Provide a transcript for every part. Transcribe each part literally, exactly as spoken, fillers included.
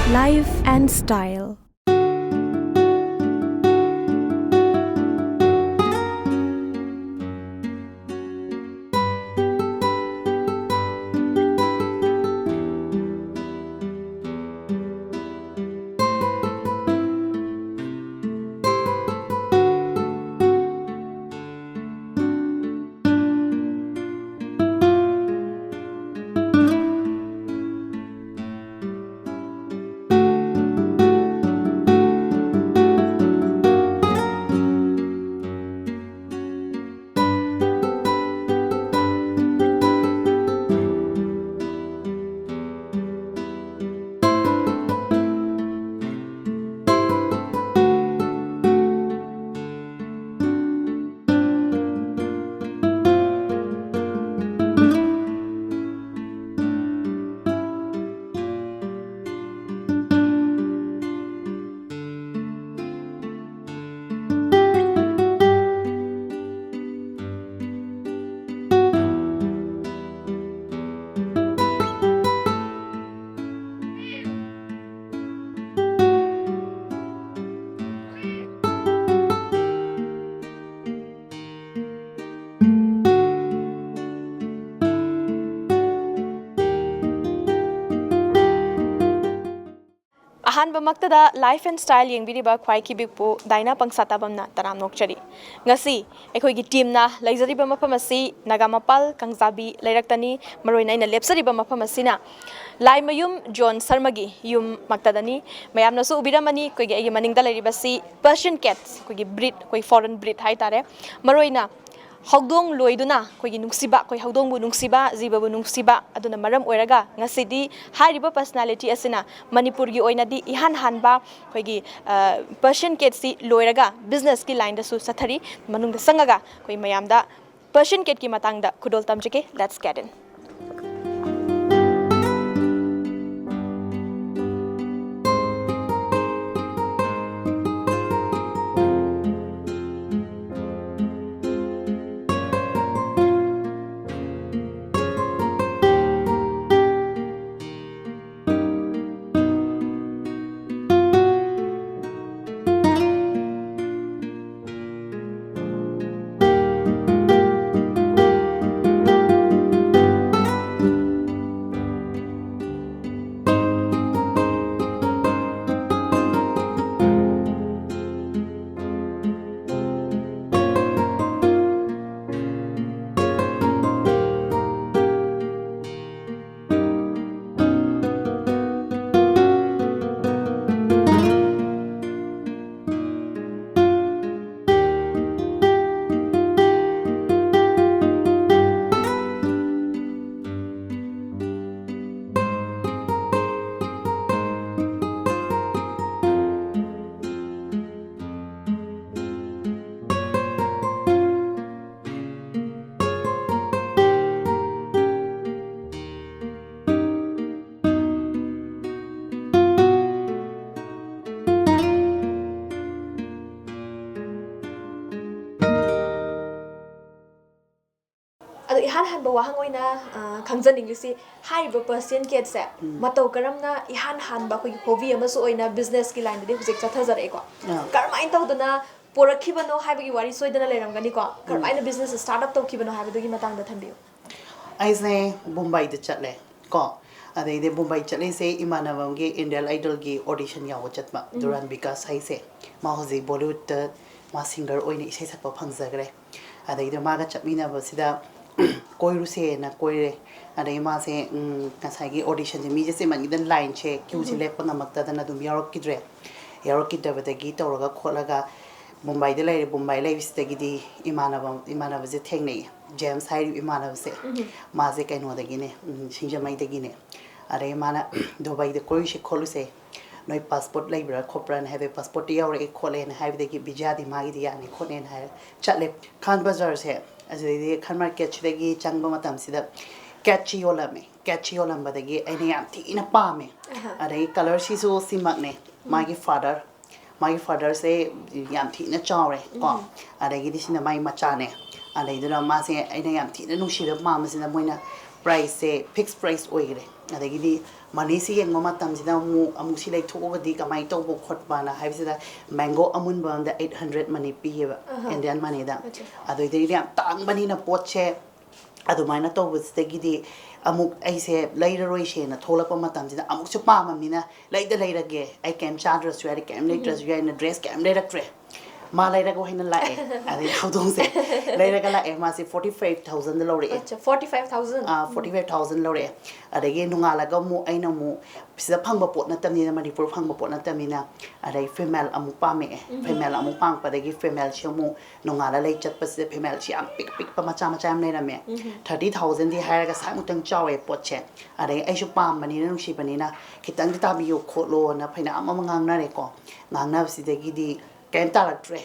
Life and style. ꯑꯍꯥꯟꯕꯃꯛꯇꯗ Life and Style ꯌꯦꯡꯕꯤꯔꯤꯕ ꯈ꯭ꯋꯥꯏ ꯈꯤꯕꯤꯛꯄꯨ ꯗꯥꯏꯅꯥ ꯄꯪꯁꯥ ꯇꯥꯕꯝꯅ ꯇꯔꯥꯝ ꯅꯣꯛꯆꯔꯤ꯫ ꯉꯁꯤ ꯑꯩꯈꯣꯏꯒꯤ ꯇꯤꯝꯅ ꯂꯩꯖꯔꯤꯕ ꯃꯐꯝ ꯑꯁꯤ ꯅꯥꯒꯥꯃꯄꯥꯜ ꯀꯪꯖꯥꯕꯤ ꯂꯩꯔꯛꯇꯅꯤ꯫ ꯃꯔꯨꯑꯣꯏꯅ ꯑꯩꯅ ꯂꯦꯞꯆꯔꯤꯕ ꯃꯐꯝ ꯑꯁꯤꯅ ꯂꯥꯏꯃꯌꯨꯝ ꯖꯣꯟ ꯁꯔꯃꯒꯤ ꯌꯨꯝꯃꯛꯇꯗꯅꯤ꯫ ꯃꯌꯥꯝꯅꯁꯨ ꯎꯕꯤꯔꯝꯃꯅꯤ, ꯑꯩꯈꯣꯏꯒꯤ ꯑꯩꯒꯤ ꯃꯅꯤꯡꯗ ꯂꯩꯔꯤꯕꯁꯤ Persian cats, ꯑꯩꯈꯣꯏꯒꯤ ꯕ꯭ꯔꯤꯠ, ꯑꯩꯈꯣꯏ ꯐꯣꯔꯟ ꯕ꯭ꯔꯤꯠ ꯍꯥꯏꯇꯥꯔꯦ꯫ ꯃꯔꯨꯑꯣꯏꯅ ꯍꯧꯗꯣꯡ ꯂꯣꯏꯗꯨꯅ ꯑꯩꯈꯣꯏꯒꯤ ꯅꯨꯡꯁꯤꯕ, ꯑꯩꯈꯣꯏ ꯍꯧꯗꯣꯡꯕꯨ ꯅꯨꯡꯁꯤꯕ, ꯖꯤꯕꯕꯨ ꯅꯨꯡꯁꯤꯕ, ꯑꯗꯨꯅ ꯃꯔꯝ ꯑꯣꯏꯔꯒ ꯉꯁꯤꯗꯤ ꯍꯥꯏꯔꯤꯕ ꯄꯔꯁꯅꯥꯂꯤꯇꯤ ꯑꯁꯤꯅ ꯃꯅꯤꯄꯨꯔꯒꯤ ꯑꯣꯏꯅꯗꯤ ꯏꯍꯥꯟ ꯍꯥꯟꯕ ꯑꯩꯈꯣꯏꯒꯤ, ꯑ, Persian catꯁꯤ ꯂꯣꯏꯔꯒ ꯕꯤꯖꯤꯅꯦꯁꯀꯤ ꯂꯥꯏꯟꯗꯁꯨ ꯆꯠꯊꯔꯤ꯫ ꯃꯅꯨꯡꯗ ꯆꯪꯉꯒ ꯑꯩꯈꯣꯏ ꯃꯌꯥꯝꯗ Persian catꯀꯤ ꯃꯇꯥꯡꯗ ꯈꯨꯗꯣꯜ ꯇꯝꯖꯒꯦ꯫ Let's get in. ꯏꯍꯥꯟ ꯍꯥꯟꯕ ꯋꯥꯍꯪ ꯑꯣꯏꯅ ꯑ, ꯈꯪꯖꯅꯤꯡꯂꯤꯁꯤ, ꯍꯥꯏꯔꯤꯕ Persian Catꯁꯦ ꯃꯇꯧ ꯀꯔꯝꯅ ꯏꯍꯥꯟ ꯍꯥꯟꯕ ꯑꯩꯈꯣꯏꯒꯤ ꯍꯣꯕꯤ ꯑꯃꯁꯨ ꯑꯣꯏꯅ ꯕꯤꯖꯤꯅꯦꯁꯀꯤ ꯂꯥꯏꯟꯗꯗꯤ ꯍꯧꯖꯤꯛ ꯆꯠꯊꯖꯔꯛꯑꯦꯀꯣ? ꯑꯥ꯫ ꯀꯔꯝꯍꯥꯏꯅ ꯇꯧꯗꯅ ꯄꯣꯔꯛꯈꯤꯕꯅꯣ ꯍꯥꯏꯕꯒꯤ ꯋꯥꯔꯤ ꯁꯣꯏꯗꯅ ꯂꯩꯔꯝꯒꯅꯤꯀꯣ? ꯀꯔꯝꯍꯥꯏꯅ ꯕꯤꯖꯤꯅꯦꯁ ꯁ꯭ꯇꯥꯔꯠ ꯑꯞ ꯇꯧꯈꯤꯕꯅꯣ ꯍꯥꯏꯕꯗꯨꯒꯤ ꯃꯇꯥꯡꯗ ꯊꯝꯕꯤꯌꯨ꯫ ꯑꯩꯁꯦ ꯕꯣꯝꯕꯥꯏꯗ ꯆꯠꯂꯦ ꯀꯣ꯫ ꯑꯗꯩꯗꯤ ꯕꯣꯝꯕꯥꯏ ꯆꯠꯂꯤꯁꯦ ꯏꯃꯥꯟꯅꯕ ꯑꯃꯒꯤ ꯏꯟꯗꯤꯌꯟ ꯑꯥꯏꯗꯜꯒꯤ ꯑꯣꯗꯤꯁꯟ ꯌꯥꯎꯕ ꯆꯠꯄ꯫ ꯗꯨꯔꯥꯟ ꯕꯤꯀꯥꯁ ꯍꯥꯏꯁꯦ, ꯃꯥ ꯍꯧꯖꯤꯛ ꯕꯣꯂꯤꯋꯨꯗꯇ ꯃꯥ ꯁꯤꯡꯒꯔ ꯑꯣꯏꯅ ꯏꯁꯩ ꯁꯛꯄ ꯐꯪꯖꯈ꯭ꯔꯦ꯫ ꯑꯗꯩꯗ ꯃꯥꯒ ꯆꯠꯃꯤꯟꯅꯕꯁꯤꯗ ꯀꯣꯏꯔꯨꯁꯦꯅ ꯀꯣꯏꯔꯦ꯫ ꯑꯗꯩ ꯃꯥꯁꯦ ꯎꯝ, ꯉꯁꯥꯏꯒꯤ ꯑꯣꯗꯤꯁꯟꯁꯦ ꯃꯤꯁꯦ ꯆꯤꯟꯃꯟꯈꯤꯗꯅ ꯂꯥꯏꯟꯁꯦ, ꯀ꯭ꯌꯨꯁꯦ ꯂꯦꯞꯄ ꯉꯝꯃꯛꯇꯗꯅ ꯑꯗꯨꯝ ꯌꯥꯎꯔꯛꯈꯤꯗ꯭ꯔꯦ꯫ ꯌꯥꯎꯔꯛꯈꯤꯗꯕꯗꯒꯤ ꯇꯧꯔꯒ ꯈꯣꯠꯂꯒ ꯕꯣꯝꯕꯥꯏꯗ ꯂꯩꯔꯦ꯫ ꯕꯣꯝꯕꯥꯏ ꯂꯩꯕꯁꯤꯗꯒꯤꯗꯤ ꯏꯃꯥꯟꯅꯕ ꯏꯃꯥꯟꯅꯕꯁꯦ ꯊꯦꯡꯅꯩꯌꯦ, ꯖꯦꯝꯁ ꯍꯥꯏꯔꯤꯕ ꯏꯃꯥꯟꯅꯕꯁꯦ꯫ ꯃꯥꯁꯦ ꯀꯩꯅꯣꯗꯒꯤꯅꯦ, ꯎꯝ, ꯁꯤꯡꯖꯃꯩꯗꯒꯤꯅꯦ꯫ ꯑꯗꯩ ꯃꯥꯅ ꯗꯨꯕꯥꯏꯗ ꯀꯣꯏꯔꯨꯁꯦ ꯈꯣꯠꯂꯨꯁꯦ, ꯅꯣꯏ ꯄꯥꯁꯄꯣꯔꯠ ꯂꯩꯕ꯭ꯔꯥ ꯈꯣꯠꯄ꯭ꯔꯥꯅ ꯍꯥꯏꯕꯗꯤ, ꯄꯥꯁꯄꯣꯔꯠꯇꯤ ꯌꯥꯎꯔꯛꯑꯦ ꯈꯣꯠꯂꯦꯅ ꯍꯥꯏꯕꯗꯒꯤ ꯚꯤꯖꯥꯗꯤ ꯃꯥꯒꯤꯗꯤ ꯌꯥꯅꯤ ꯈꯣꯠꯅꯦꯅ ꯍꯥꯏꯔ ꯆꯠꯂꯦ꯫ ꯈꯥꯟ ꯕꯖꯥꯔꯁꯦ, ꯑꯗꯨꯗꯩꯗꯤ ꯈꯥꯟ ꯃꯥꯔꯀꯦꯠꯁꯤꯗꯒꯤ ꯆꯪꯕ ꯃꯇꯝꯁꯤꯗ ꯀꯦꯠꯁꯤ ꯌꯣꯜꯂꯝꯃꯦ꯫ ꯀꯦꯠꯁꯤ ꯌꯣꯜꯂꯝꯕꯗꯒꯤ ꯑꯩꯅ ꯌꯥꯝ ꯊꯤꯅ ꯄꯥꯝꯃꯦ꯫ ꯑꯗꯒꯤ ꯀꯂꯔꯁꯤꯁꯨ ꯁꯤꯃꯛꯅꯦ, ꯃꯥꯒꯤ ꯐꯥꯗꯔ ꯃꯥꯒꯤ ꯐꯥꯗꯔꯁꯦ ꯌꯥꯝ ꯊꯤꯅ ꯆꯥꯎꯔꯦ ꯀꯣ꯫ ꯑꯗꯒꯤꯗꯤ ꯁꯤꯅ ꯃꯥꯒꯤ ꯃꯆꯥꯅꯦ꯫ ꯑꯗꯩꯗꯨꯅ ꯃꯥꯁꯦ ꯑꯩꯅ ꯌꯥꯝ ꯊꯤꯅ ꯅꯨꯡꯁꯤꯕ ꯄꯥꯝꯕꯁꯤꯅ ꯃꯣꯏꯅ ꯄ꯭ꯔꯥꯏꯁꯁꯦ ꯐꯤꯛꯁ ꯄ꯭ꯔꯥꯏꯁ ꯑꯣꯏꯈ꯭ꯔꯦ꯫ ꯑꯗꯒꯤꯗꯤ ꯃꯅꯤꯁꯤ ꯌꯦꯡꯕ ꯃꯇꯝꯁꯤꯗ ꯑꯃꯨꯛ ꯑꯃꯨꯛ ꯁꯤ ꯂꯩꯊꯣꯛꯑꯒꯗꯤ ꯀꯃꯥꯏꯅ ꯇꯧꯕ ꯈꯣꯠꯄꯅ ꯍꯥꯏꯕꯁꯤꯗ ꯃꯦꯡꯒꯣ ꯑꯃꯨꯟꯕ ꯑꯃꯗ ꯑꯩꯠ ꯍꯟꯗ꯭ꯔꯦꯠ ꯃꯅꯤ ꯄꯤꯌꯦꯕ, ꯏꯟꯗꯤꯌꯟ ꯃꯅꯤꯗ꯫ ꯑꯗꯨꯗꯩꯗꯤ ꯌꯥꯝ ꯇꯥꯡꯕꯅꯤꯅ ꯄꯣꯠꯁꯦ ꯑꯗꯨꯃꯥꯏꯅ ꯇꯧꯕꯁꯤꯗꯒꯤꯗꯤ ꯑꯃꯨꯛ ꯑꯩꯁꯦ ꯂꯩꯔꯔꯣꯏꯁꯦꯅ ꯊꯣꯛꯂꯛꯄ ꯃꯇꯝꯁꯤꯗ ꯑꯃꯨꯛꯁꯨ ꯄꯥꯝꯃꯕꯅꯤꯅ ꯂꯩꯗ ꯂꯩꯔꯒꯦ, ꯑꯩ ꯀꯩꯝ ꯆꯥꯗ꯭ꯔꯁꯨ ꯌꯥꯔꯦ, ꯀꯩꯝ ꯂꯩꯇ꯭ꯔꯁꯨ ꯌꯥꯔꯦꯅ ꯗ꯭ꯔꯦꯁ ꯀꯩꯝ ꯂꯩꯔꯛꯇ꯭ꯔꯦ꯫ ꯃꯥ ꯂꯩꯔꯒ ꯑꯣꯏꯅ ꯂꯥꯛꯑꯦ꯫ ꯑꯗꯩ ꯍꯧꯗꯣꯡꯁꯦ ꯂꯩꯔꯒ ꯂꯥꯛꯑꯦ꯫ ꯃꯥꯁꯦ ꯐꯣꯔꯇꯤ ꯐꯥꯏꯚ ꯊꯥꯎꯖꯟꯗ ꯂꯧꯔꯛꯑꯦ꯫ ꯑꯆꯥ, ꯐꯣꯔꯇꯤ ꯐꯥꯏꯚ ꯊꯥꯎꯖꯟ? ꯑꯥ, ꯐꯣꯔꯇꯤ ꯐꯥꯏꯚ ꯊꯥꯎꯖꯟ ꯂꯧꯔꯛꯑꯦ꯫ ꯑꯗꯒꯤ ꯅꯣꯡꯉꯥꯜꯂꯒ ꯑꯃꯨꯛ ꯑꯩꯅ ꯑꯃꯨꯛ ꯁꯤꯗ ꯐꯪꯕ ꯄꯣꯠ ꯅꯠꯇꯕꯅꯤꯅ, ꯃꯅꯤꯄꯨꯔ ꯐꯪꯕ ꯄꯣꯠ ꯅꯠꯇꯕꯅꯤꯅ, ꯑꯗꯩ ꯐꯤꯃꯦꯜ ꯑꯃꯨꯛ ꯄꯥꯝꯃꯛꯑꯦ꯫ ꯐꯤꯃꯦꯜ ꯑꯃꯨꯛ ꯄꯥꯝꯃꯛꯄꯗꯒꯤ ꯐꯤꯃꯦꯜꯁꯤ ꯑꯃꯨꯛ ꯅꯣꯡꯉꯥꯜꯂ ꯂꯩ ꯆꯠꯄꯁꯤꯗ ꯐꯤꯃꯦꯜꯁꯤ ꯌꯥꯝ ꯄꯤꯛ ꯄꯤꯛꯄ ꯃꯆꯥ ꯃꯆꯥ ꯌꯥꯝ ꯂꯩꯔꯝꯃꯦ꯫ ꯊꯥꯔꯇꯤ ꯊꯥꯎꯖꯟꯗꯤ ꯍꯥꯏꯔꯒ ꯁꯥꯏꯃꯨꯛꯇꯪ ꯆꯥꯎꯋꯦ ꯄꯣꯠꯁꯦ꯫ ꯑꯗꯩ ꯑꯩꯁꯨ ꯄꯥꯝꯕꯅꯤꯅ, ꯅꯨꯡꯁꯤꯕꯅꯤꯅ ꯈꯤꯇꯪꯗꯤ ꯇꯥꯕꯤꯌꯨ ꯈꯣꯠꯂꯣꯅ ꯐꯅꯌꯥꯝ ꯑꯃ ꯉꯥꯡꯅꯔꯦꯀꯣ꯫ ꯉꯥꯡꯅꯕꯁꯤꯗꯒꯤꯗꯤ ꯀꯩꯝ ꯇꯥꯔꯛꯇ꯭ꯔꯦ꯫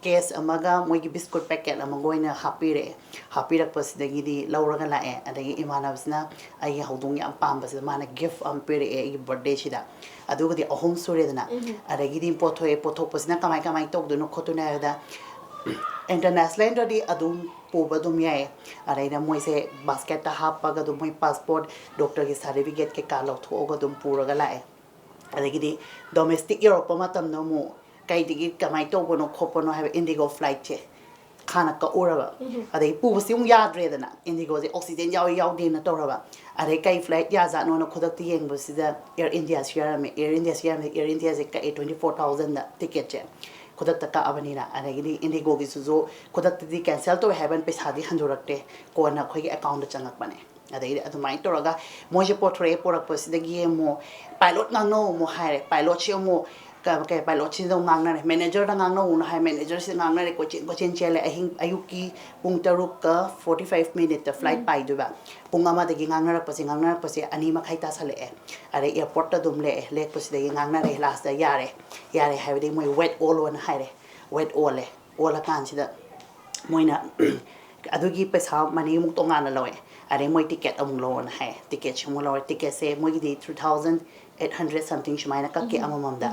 ꯀꯦꯁ ꯑꯃꯒ ꯃꯣꯏꯒꯤ ꯕꯤꯁꯀꯨꯠ ꯄꯦꯀꯦꯠ ꯑꯃꯒ ꯑꯣꯏꯅ ꯍꯥꯞꯄꯤꯔꯛꯑꯦ꯫ ꯍꯥꯞꯄꯤꯔꯛꯄꯁꯤꯗꯒꯤꯗꯤ ꯂꯧꯔꯒ ꯂꯥꯛꯑꯦ꯫ ꯑꯗꯒꯤ ꯏꯃꯥꯟꯅꯕꯁꯤꯅ ꯑꯩꯒꯤ ꯍꯧꯗꯣꯡ ꯌꯥꯝ ꯄꯥꯝꯕꯁꯤꯗ ꯃꯥꯅ ꯒꯤꯐ ꯑꯃ ꯄꯤꯔꯛꯑꯦ ꯑꯩꯒꯤ ꯕꯥꯔꯠꯗꯦꯁꯤꯗ꯫ ꯑꯗꯨꯒꯗꯤ ꯑꯍꯨꯝ ꯁꯨꯔꯦꯗꯅ꯫ ꯑꯗꯒꯤꯗꯤ ꯄꯣꯠꯊꯣꯛꯑꯦ꯫ ꯄꯣꯠꯊꯣꯛꯄꯁꯤꯅ ꯀꯃꯥꯏ ꯀꯃꯥꯏꯅ ꯇꯧꯗꯣꯏꯅꯣ ꯈꯣꯠꯇꯣꯏꯅꯣ ꯍꯥꯏꯕꯗ, International ꯗꯗꯤ ꯑꯗꯨꯝ ꯄꯨꯕ ꯑꯗꯨꯝ ꯌꯥꯏ꯫ ꯑꯗꯩꯗ ꯃꯣꯏꯁꯦ ꯕꯥꯁꯀꯦꯠꯇ ꯍꯥꯞꯄꯒ ꯑꯗꯨꯝ ꯃꯣꯏ ꯄꯥꯁꯄꯣꯔꯠ, ꯗꯣꯛꯇꯔꯒꯤ ꯁꯥꯔꯇꯤꯐꯤꯀꯦꯠ ꯀꯩꯀꯥ ꯂꯧꯊꯣꯛꯑꯒ ꯑꯗꯨꯝ ꯄꯨꯔꯒ ꯂꯥꯛꯑꯦ꯫ ꯑꯗꯒꯤꯗꯤ ꯗꯣꯃꯦꯁꯇꯤꯛ ꯌꯧꯔꯛꯄ ꯃꯇꯝꯗ ꯑꯃꯨꯛ ꯀꯩꯗꯒꯤ ꯀꯃꯥꯏꯅ ꯇꯧꯕꯅꯣ ꯈꯣꯠꯄꯅꯣ ꯍꯥꯏꯕ ꯏꯟꯗꯤꯒꯣ ꯐ꯭ꯂꯥꯏꯠꯁꯦ ꯍꯥꯟꯅ ꯀꯛꯎꯔꯕ꯫ ꯑꯗꯩ ꯄꯨꯕꯁꯤ ꯑꯃꯨꯛ ꯌꯥꯗ꯭ꯔꯦꯗꯅ, ꯏꯟꯗꯤꯒꯣꯁꯦ ꯑꯣꯛꯁꯤꯖꯦꯟ ꯌꯥꯎꯏ ꯌꯥꯎꯗꯦꯅ ꯇꯧꯔꯕ꯫ ꯑꯗꯩ ꯀꯩ ꯐ꯭ꯂꯥꯏꯠ ꯌꯥꯖꯥꯠꯅꯣꯅ ꯈꯨꯗꯛꯇ ꯌꯦꯡꯕꯁꯤꯗ ꯑꯦꯌꯔ ꯏꯟꯗꯤꯌꯥꯁꯨ ꯌꯥꯔꯝꯃꯦ꯫ ꯑꯦꯌꯔ ꯏꯟꯗꯤꯌꯥꯁꯨ ꯌꯥꯔꯝꯃꯦ꯫ ꯑꯦꯌꯔ ꯏꯟꯗꯤꯌꯥꯁꯦ ꯀꯛꯑꯦ, ꯇ꯭ꯋꯦꯟꯇꯤ ꯐꯣꯔ ꯊꯥꯎꯖꯟꯗ ꯇꯤꯀꯦꯠꯁꯦ ꯈꯨꯗꯛꯇ ꯀꯛꯑꯕꯅꯤꯅ꯫ ꯑꯗꯒꯤꯗꯤ ꯏꯟꯗꯤꯒꯣꯒꯤꯁꯤꯁꯨ ꯈꯨꯗꯛꯇꯗꯤ ꯀꯦꯟꯁꯦꯜ ꯇꯧꯋꯦ ꯍꯥꯏꯕꯅ ꯄꯩꯁꯥꯗꯤ ꯍꯟꯗꯣꯔꯛꯇꯦ, ꯀꯣꯟꯅ ꯑꯩꯈꯣꯏꯒꯤ ꯑꯦꯀꯥꯎꯟꯗ ꯆꯪꯉꯛꯄꯅꯦ꯫ ꯑꯗꯩꯗꯤ ꯑꯗꯨꯃꯥꯏꯅ ꯇꯧꯔꯒ ꯃꯣꯏꯁꯦ ꯄꯣꯠꯊꯣꯔꯛꯑꯦ꯫ ꯄꯣꯔꯛꯄꯁꯤꯗꯒꯤ ꯑꯃꯨꯛ ꯄꯥꯏꯂꯣꯠ ꯉꯥꯡꯅꯧ ꯑꯃꯨꯛ ꯍꯥꯏꯔꯦ꯫ ꯄꯥꯏꯂꯣꯠꯁꯦ ꯑꯃꯨꯛ ꯀ-, ꯀꯩ, ꯄꯥꯏꯂꯣꯠꯁꯤꯗ ꯑꯃꯨꯛ ꯉꯥꯡꯅꯔꯦ, ꯃꯦꯅꯦꯖꯔꯗ ꯉꯥꯡꯅꯧꯅ ꯍꯥꯏ, ꯃꯦꯅꯦꯖꯔꯁꯤꯗ ꯉꯥꯡꯅꯔꯦ꯫ ꯀꯣꯏꯆꯦꯟ ꯀꯣꯏꯆꯦꯟ ꯆꯦꯜꯂꯦ꯫ ꯑꯍꯤꯡ, ꯑꯌꯨꯛꯀꯤ ꯄꯨꯡ ꯇꯔꯨꯛꯀ ꯐꯣꯔꯇꯤ ꯐꯥꯏꯚ ꯃꯤꯅꯤꯠꯇ ꯐ꯭ꯂꯥꯏꯠ ꯄꯥꯏꯗꯣꯏꯕ꯫ ꯄꯨꯡ ꯑꯃꯗꯒꯤ ꯉꯥꯡꯅꯔꯛꯄꯁꯦ, ꯉꯥꯡꯅꯔꯛꯄꯁꯦ ꯑꯅꯤ ꯃꯈꯥꯏ ꯇꯥꯁꯜꯂꯛꯑꯦ꯫ ꯑꯗꯩ ꯑꯦꯌꯥꯔꯄꯣꯔꯠꯇ ꯑꯗꯨꯝ ꯂꯦꯛꯑꯦ꯫ ꯂꯦꯛꯄꯁꯤꯗꯒꯤ ꯉꯥꯡꯅꯔꯦ, ꯂꯥꯁꯇ ꯌꯥꯔꯦ, ꯌꯥꯔꯦ ꯍꯥꯏꯕꯗꯒꯤ ꯃꯣꯏ ꯋꯦꯠ ꯑꯣꯜꯂꯣꯅ ꯍꯥꯏꯔꯦ꯫ ꯋꯦꯠ ꯑꯣꯜꯂꯦ꯫ ꯑꯣꯜꯂꯀꯥꯟꯁꯤꯗ ꯃꯣꯏꯅ ꯑꯗꯨꯒꯤ ꯄꯩꯁꯥ, ꯃꯅꯤ ꯑꯃꯨꯛ ꯇꯣꯉꯥꯟꯅ ꯂꯧꯋꯦ꯫ ꯑꯗꯩ ꯃꯣꯏ ꯇꯤꯀꯦꯠ ꯑꯃꯨꯛ ꯂꯧꯑꯣꯅ ꯍꯥꯏꯌꯦ꯫ ꯇꯤꯀꯦꯠꯁꯦ ꯑꯃꯨꯛ ꯂꯧꯔꯦ꯫ ꯇꯤꯀꯦꯠꯁꯦ ꯃꯣꯏꯒꯤꯗꯤ three thousand eight hundred something ꯁꯨꯃꯥꯏꯅ ꯀꯛꯀꯤ ꯑꯃꯃꯝꯗ꯫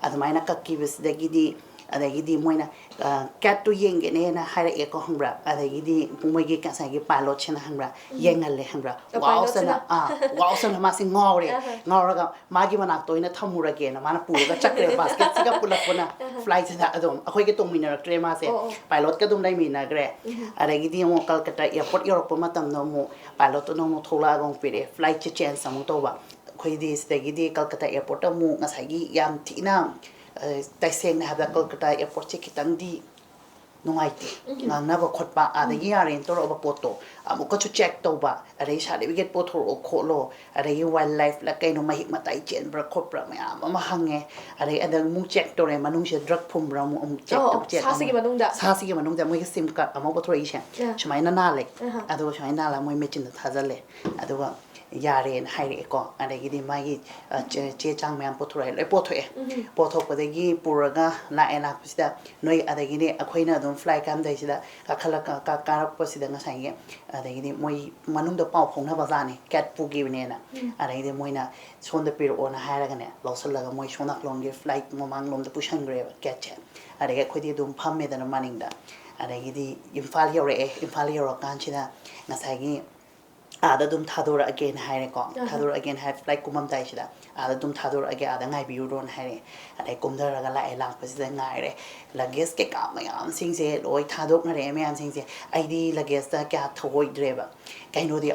ꯑꯗꯨꯃꯥꯏꯅ ꯀꯛꯈꯤꯕꯁꯤꯗꯒꯤꯗꯤ, ꯑꯗꯒꯤꯗꯤ ꯃꯣꯏꯅ, ꯑ, ꯀꯦꯠꯇꯨ ꯌꯦꯡꯒꯦꯅꯦꯅ ꯍꯥꯏꯔꯛꯑꯦꯀꯣ, ꯈꯪꯕ꯭ꯔꯥ? ꯑꯗꯒꯤꯗꯤ ꯃꯣꯏꯒꯤ ꯉꯁꯥꯏꯒꯤ ꯄꯥꯏꯂꯣꯠꯁꯤꯅ, ꯈꯪꯕ꯭ꯔꯥ, ꯌꯦꯡꯍꯜꯂꯦ, ꯈꯪꯕ꯭ꯔꯥ? ꯑ, ꯋꯥꯎꯁꯅ, ꯄꯥꯏꯂꯣꯠꯁꯤꯅ꯫ ꯑꯥ, ꯋꯥꯎꯁꯅ ꯃꯥꯁꯦ ꯉꯥꯎꯔꯦ꯫ ꯑꯍꯥ꯫ ꯉꯥꯎꯔꯒ ꯃꯥꯒꯤ ꯃꯅꯥꯛꯇ ꯑꯣꯏꯅ ꯊꯝꯃꯨꯔꯒꯦꯅ ꯃꯥꯅ ꯄꯨꯔꯒ ꯆꯠꯈ꯭ꯔꯦ꯫ ꯕꯥꯁꯀꯦꯠꯁꯤꯒ ꯄꯨꯂꯞ ꯄꯨꯟꯅ ꯐ꯭ꯂꯥꯏꯠꯁꯤꯗ꯫ ꯑꯗꯨꯝ ꯑꯩꯈꯣꯏꯒ ꯇꯣꯡꯃꯤꯟꯅꯔꯛꯇ꯭ꯔꯦ ꯃꯥꯁꯦ꯫ ꯑꯣ, ꯑꯣ꯫ ꯄꯥꯏꯂꯣꯠꯀ ꯑꯗꯨꯝ ꯂꯩꯃꯤꯟꯅꯈ꯭ꯔꯦ꯫ ꯑꯗꯒꯤꯗꯤ ꯑꯃꯨꯛ ꯀꯜꯀꯇꯥ ꯑꯦꯌꯥꯔꯄꯣꯔꯠ ꯌꯧꯔꯛꯄ ꯃꯇꯝꯗ ꯑꯃꯨꯛ ꯄꯥꯏꯂꯣꯠꯇꯨꯅ ꯑꯃꯨꯛ ꯊꯣꯛꯂꯛꯑꯒ ꯑꯃꯨꯛ ꯄꯤꯔꯛꯑꯦ꯫ ꯐ꯭ꯂꯥꯏꯠꯁꯦ ꯆꯦꯟꯖ ꯑꯃꯨꯛ ꯇꯧꯕ꯫ ꯑꯩꯈꯣꯏꯗꯤ ꯁꯤꯗꯒꯤꯗꯤ ꯀꯜꯀꯇꯥ ꯑꯦꯌꯥꯔꯄꯣꯔꯠꯇ ꯑꯃꯨꯛ ꯉꯁꯥꯏꯒꯤ ꯌꯥꯝ ꯊꯤꯅ, ꯑ, ꯇꯁꯦꯡꯅ ꯍꯥꯏꯕꯗ ꯀꯜꯀꯇꯥ ꯑꯦꯌꯥꯔꯄꯣꯔꯠꯁꯦ ꯈꯤꯇꯪꯗꯤ ꯅꯨꯡꯉꯥꯏꯇꯦ꯫ ꯉꯥꯡꯅꯕ ꯈꯣꯠꯄ, ꯑꯥꯗꯒꯤ ꯌꯥꯔꯦꯅ ꯇꯧꯔꯛꯑꯕ ꯄꯣꯠꯇꯣ ꯑꯃꯨꯛꯀꯁꯨ ꯆꯦꯛ ꯇꯧꯕ, ꯑꯗꯩ ꯁꯥꯔꯇꯤꯐꯤꯀꯦꯠ ꯄꯨꯊꯣꯔꯛꯑꯣ ꯈꯣꯠꯂꯣ, ꯑꯗꯒꯤ ꯋꯥꯏꯜ ꯂꯥꯏꯐꯂ ꯀꯩꯅꯣ ꯃꯍꯤꯛ ꯃꯇꯥꯏ ꯆꯦꯟꯕ꯭ꯔꯥ ꯈꯣꯠꯄ꯭ꯔꯥ ꯃꯌꯥꯝ ꯑꯃ ꯍꯪꯉꯦ꯫ ꯑꯗꯩ ꯑꯗ ꯑꯃꯨꯛ ꯆꯦꯛ ꯇꯧꯔꯦ, ꯃꯅꯨꯡꯁꯤꯗ ꯗ꯭ꯔꯒ ꯐꯨꯝꯕ꯭ꯔꯥ ꯑꯃꯨꯛ, ꯑꯃꯨꯛ ꯆꯦꯛ ꯑꯣ, ꯇꯧ-, ꯑꯣ, ꯆꯦꯛ ꯁꯥꯁꯤꯒꯤ ꯑꯃꯨꯛ-, ꯃꯅꯨꯡꯗ? ꯁꯥꯁꯤꯒꯤ ꯃꯅꯨꯡꯗ ꯃꯣꯏꯒꯤ ꯁꯤꯝ ꯀꯥꯔꯗ ꯑꯃ ꯄꯨꯊꯣꯔꯛꯏꯁꯦ, ꯑꯥ꯫ ꯁꯨꯃꯥꯏꯅ ꯅꯥꯜꯂꯦ꯫ ꯑꯍꯥ꯫ ꯑꯗꯨꯒ ꯁꯨꯃꯥꯏꯅ ꯅꯥꯜꯂꯒ ꯃꯣꯏ ꯃꯦꯆꯤꯟꯗ ꯊꯥꯖꯜꯂꯦ꯫ ꯑꯗꯨꯒ ꯌꯥꯔꯦꯅ ꯍꯥꯏꯔꯛꯑꯦꯀꯣ꯫ ꯑꯗꯒꯤꯗꯤ ꯃꯥꯒꯤ, ꯑ, ꯆꯦ, ꯆꯦ ꯆꯥꯡ ꯃꯌꯥꯝ ꯄꯨꯊꯣꯔꯛꯑꯦ, ꯂꯣꯏ ꯄꯨꯊꯣꯛꯑꯦ꯫ ꯎꯝ꯫ ꯄꯨꯊꯣꯛꯄꯗꯒꯤ ꯄꯨꯔꯒ ꯂꯥꯛꯑꯦ꯫ ꯂꯥꯛꯄꯁꯤꯗ ꯅꯣꯏ, ꯑꯗꯒꯤꯗꯤ ꯑꯩꯈꯣꯏꯅ ꯑꯗꯨꯝ flight ꯀꯥꯔꯝꯗꯥꯏꯁꯤꯗ ꯀꯥꯈꯠꯂꯛ-, ꯀꯥ-, ꯀꯥꯔꯛꯄꯁꯤꯗ ꯉꯁꯥꯏꯒꯤ, ꯑꯗꯒꯤꯗꯤ ꯃꯣꯏ ꯃꯅꯨꯡꯗ ꯄꯥꯎ ꯐꯥꯎꯅꯕ ꯖꯥꯠꯅꯤ, cat ꯄꯨꯈꯤꯕꯅꯦꯅ꯫ ꯎꯝ꯫ ꯑꯗꯒꯤꯗꯤ ꯃꯣꯏꯅ ꯁꯣꯝꯗ ꯄꯤꯔꯛꯑꯣꯅ ꯍꯥꯏꯔꯒꯅꯦ, ꯂꯧꯁꯤꯜꯂꯒ ꯃꯣꯏ ꯁꯣꯝ ꯅꯥꯀꯜꯂꯣꯝꯒꯤ flight ꯃꯃꯥꯡꯂꯣꯝꯗ ꯄꯨꯁꯟꯈ꯭ꯔꯦꯕ catꯁꯦ꯫ ꯑꯗꯒꯤ ꯑꯩꯈꯣꯏꯗꯤ ꯑꯗꯨꯝ ꯐꯝꯃꯦꯗꯅ ꯃꯅꯤꯡꯗ꯫ ꯑꯗꯒꯤꯗꯤ ꯏꯝꯐꯥꯜ ꯌꯧꯔꯛꯑꯦ꯫ ꯏꯝꯐꯥꯜ ꯌꯧꯔꯀꯥꯟꯁꯤꯗ ꯉꯁꯥꯏꯒꯤ ꯑꯥꯗ ꯑꯗꯨꯝ ꯊꯥꯗꯣꯔꯛꯑꯒꯦꯅ ꯍꯥꯏꯔꯦꯀꯣ꯫ ꯑꯍ꯫ ꯊꯥꯗꯣꯔꯛꯑꯒꯦꯅ ꯍꯥꯏ, flight ꯀꯨꯝꯃꯝꯗꯥꯏꯁꯤꯗ, "ꯑꯥꯗ ꯑꯗꯨꯝ ꯊꯥꯗꯣꯔꯛꯑꯒꯦ, ꯑꯥꯗ ꯉꯥꯏꯕꯤꯔꯨꯔꯣꯅ" ꯍꯥꯏꯔꯦ꯫ ꯑꯗꯩ ꯀꯨꯝꯊꯔꯒ ꯂꯥꯛꯑꯦ꯫ ꯂꯥꯛꯄꯁꯤꯗ ꯉꯥꯏꯔꯦ, luggage ꯀꯩꯀꯥ ꯃꯌꯥꯝꯁꯤꯡꯁꯦ ꯂꯣꯏ ꯊꯥꯗꯣꯛꯅꯔꯛꯑꯦ ꯃꯌꯥꯝꯁꯤꯡꯁꯦ꯫ ꯑꯩꯗꯤ luggageꯇ ꯀꯌꯥ ꯊꯧꯑꯣꯏꯗ꯭ꯔꯦꯕ, ꯀꯩꯅꯣꯗꯤ,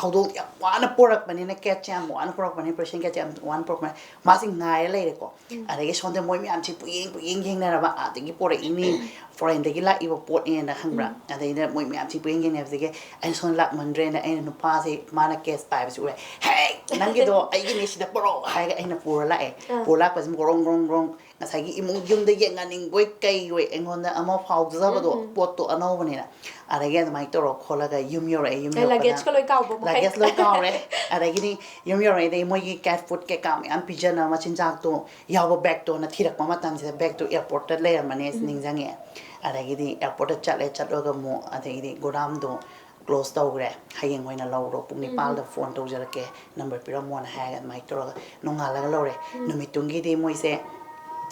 ꯍꯧꯗꯣꯡ ꯌꯥꯝ ꯋꯥꯅ ꯄꯨꯔꯛꯄꯅꯤꯅ, catꯁꯦ ꯌꯥꯝ ꯋꯥꯅ ꯄꯨꯔꯛꯄꯅꯤꯅ, Persian catꯁꯦ ꯌꯥꯝ ꯋꯥꯅ ꯄꯨꯔꯛꯄꯅꯤꯅ, ꯃꯥꯁꯤ ꯉꯥꯏꯔ ꯂꯩꯔꯦꯀꯣ꯫ ꯎꯝ꯫ ꯑꯗꯒꯤ ꯁꯣꯝꯗ ꯃꯣꯏ ꯃꯌꯥꯝꯁꯤ ꯄꯨꯌꯦꯡ ꯄꯨꯌꯦꯡ ꯌꯦꯡꯅꯔꯕ, ꯑꯥꯗꯒꯤ ꯄꯣꯔꯛꯏꯅꯤ, foreignꯗꯒꯤ ꯂꯥꯛꯏꯕ ꯄꯣꯠꯅꯦꯅ, ꯈꯪꯕ꯭ꯔꯥ? ꯎꯝ꯫ ꯑꯗꯩꯗ ꯃꯣꯏ ꯃꯌꯥꯝꯁꯤ ꯄꯨꯌꯦꯡ ꯌꯦꯡꯅꯕꯗꯒꯤ ꯑꯩꯅ ꯁꯣꯝꯗ ꯂꯥꯛꯃꯟꯗ꯭ꯔꯦꯅ, ꯑꯩꯅ ꯅꯨꯄꯥꯁꯦ, ꯃꯥꯅ catꯁꯦ ꯄꯥꯏꯕꯁꯤ ꯎꯔꯦ, "ꯍꯦ, ꯅꯪꯒꯤꯗꯣ ꯑꯩꯒꯤꯅꯦ, ꯁꯤꯗ ꯄꯨꯔꯛꯑꯣ" ꯍꯥꯏꯔꯒ ꯑꯩꯅ ꯄꯨꯔ ꯂꯥꯛꯑꯦ꯫ ꯑꯥ꯫ ꯄꯨꯔ ꯂꯥꯛꯄꯁꯤ ꯒ꯭ꯔꯣꯡ ꯒ꯭ꯔꯣꯡ ꯒ꯭ꯔꯣꯡ, ꯉꯁꯥꯏꯒꯤ ꯏꯃꯨꯡ ꯌꯨꯝꯗ ꯌꯦꯡꯍꯟꯅꯤꯡꯕꯣꯏ ꯀꯩꯕꯣꯏ ꯑꯩꯉꯣꯟꯗ ꯑꯃ ꯐꯥꯎꯖꯕꯗꯣ, ꯎꯝ, ꯎꯝ꯫ ꯄꯣꯠꯇꯣ ꯑꯅꯧꯕꯅꯤꯅ꯫ ꯑꯗꯒꯤ ꯑꯗꯨꯃꯥꯏꯅ ꯇꯧꯔ ꯈꯣꯠꯂꯒ ꯌꯨꯝ ꯌꯧꯔꯛꯑꯦ꯫ ꯌꯨꯝ ꯑꯦ, ꯌꯧꯔꯛꯄꯗ luggage ꯀ ꯂꯣꯏ ꯀꯥꯎꯕ ꯃꯈꯩ꯫ Luggage ꯂꯣꯏ ꯀꯥꯎꯔꯦ꯫ ꯑꯗꯒꯤꯗꯤ ꯌꯨꯝ ꯌꯧꯔꯛꯑꯦ, ꯑꯗꯩ ꯃꯣꯏꯒꯤ cat food ꯀꯩꯀꯥ ꯃꯌꯥꯝ ꯄꯤꯖꯅꯕ, ꯃꯆꯤꯟꯖꯥꯛꯇꯣ ꯌꯥꯎꯕ bagꯇꯣꯅ ꯊꯤꯔꯛꯄ ꯃꯇꯝꯁꯤꯗ bagꯇꯣ airportꯇ ꯂꯩꯔꯝꯃꯅꯦ ꯎꯝ꯫ ꯅꯤꯡꯁꯤꯡꯉꯛꯑꯦ꯫ ꯑꯗꯒꯤꯗꯤ airportꯇ ꯆꯠꯂꯦ, ꯆꯠꯂꯒ ꯑꯃꯨꯛ ꯑꯗꯒꯤꯗꯤ ꯒꯣꯗꯥꯝꯗꯣ close ꯇꯧꯈ꯭ꯔꯦ, "ꯍꯌꯦꯡ ꯑꯣꯏꯅ ꯂꯧꯔꯣ, ꯄꯨꯡ ꯎꯝ꯫ ꯅꯤꯄꯥꯜꯗ phone ꯇꯧꯖꯔꯛꯀꯦ, number ꯄꯤꯔꯝꯃꯣꯅ" ꯍꯥꯏꯔꯒ ꯑꯗꯨꯃꯥꯏꯅ ꯇꯧꯔꯒ ꯅꯣꯡꯉꯥꯜꯂꯒ ꯂꯧꯔꯦ꯫ ꯎꯝ꯫ ꯅꯨꯃꯤꯠꯇꯨꯡꯒꯤꯗꯤ ꯃꯣꯏꯁꯦ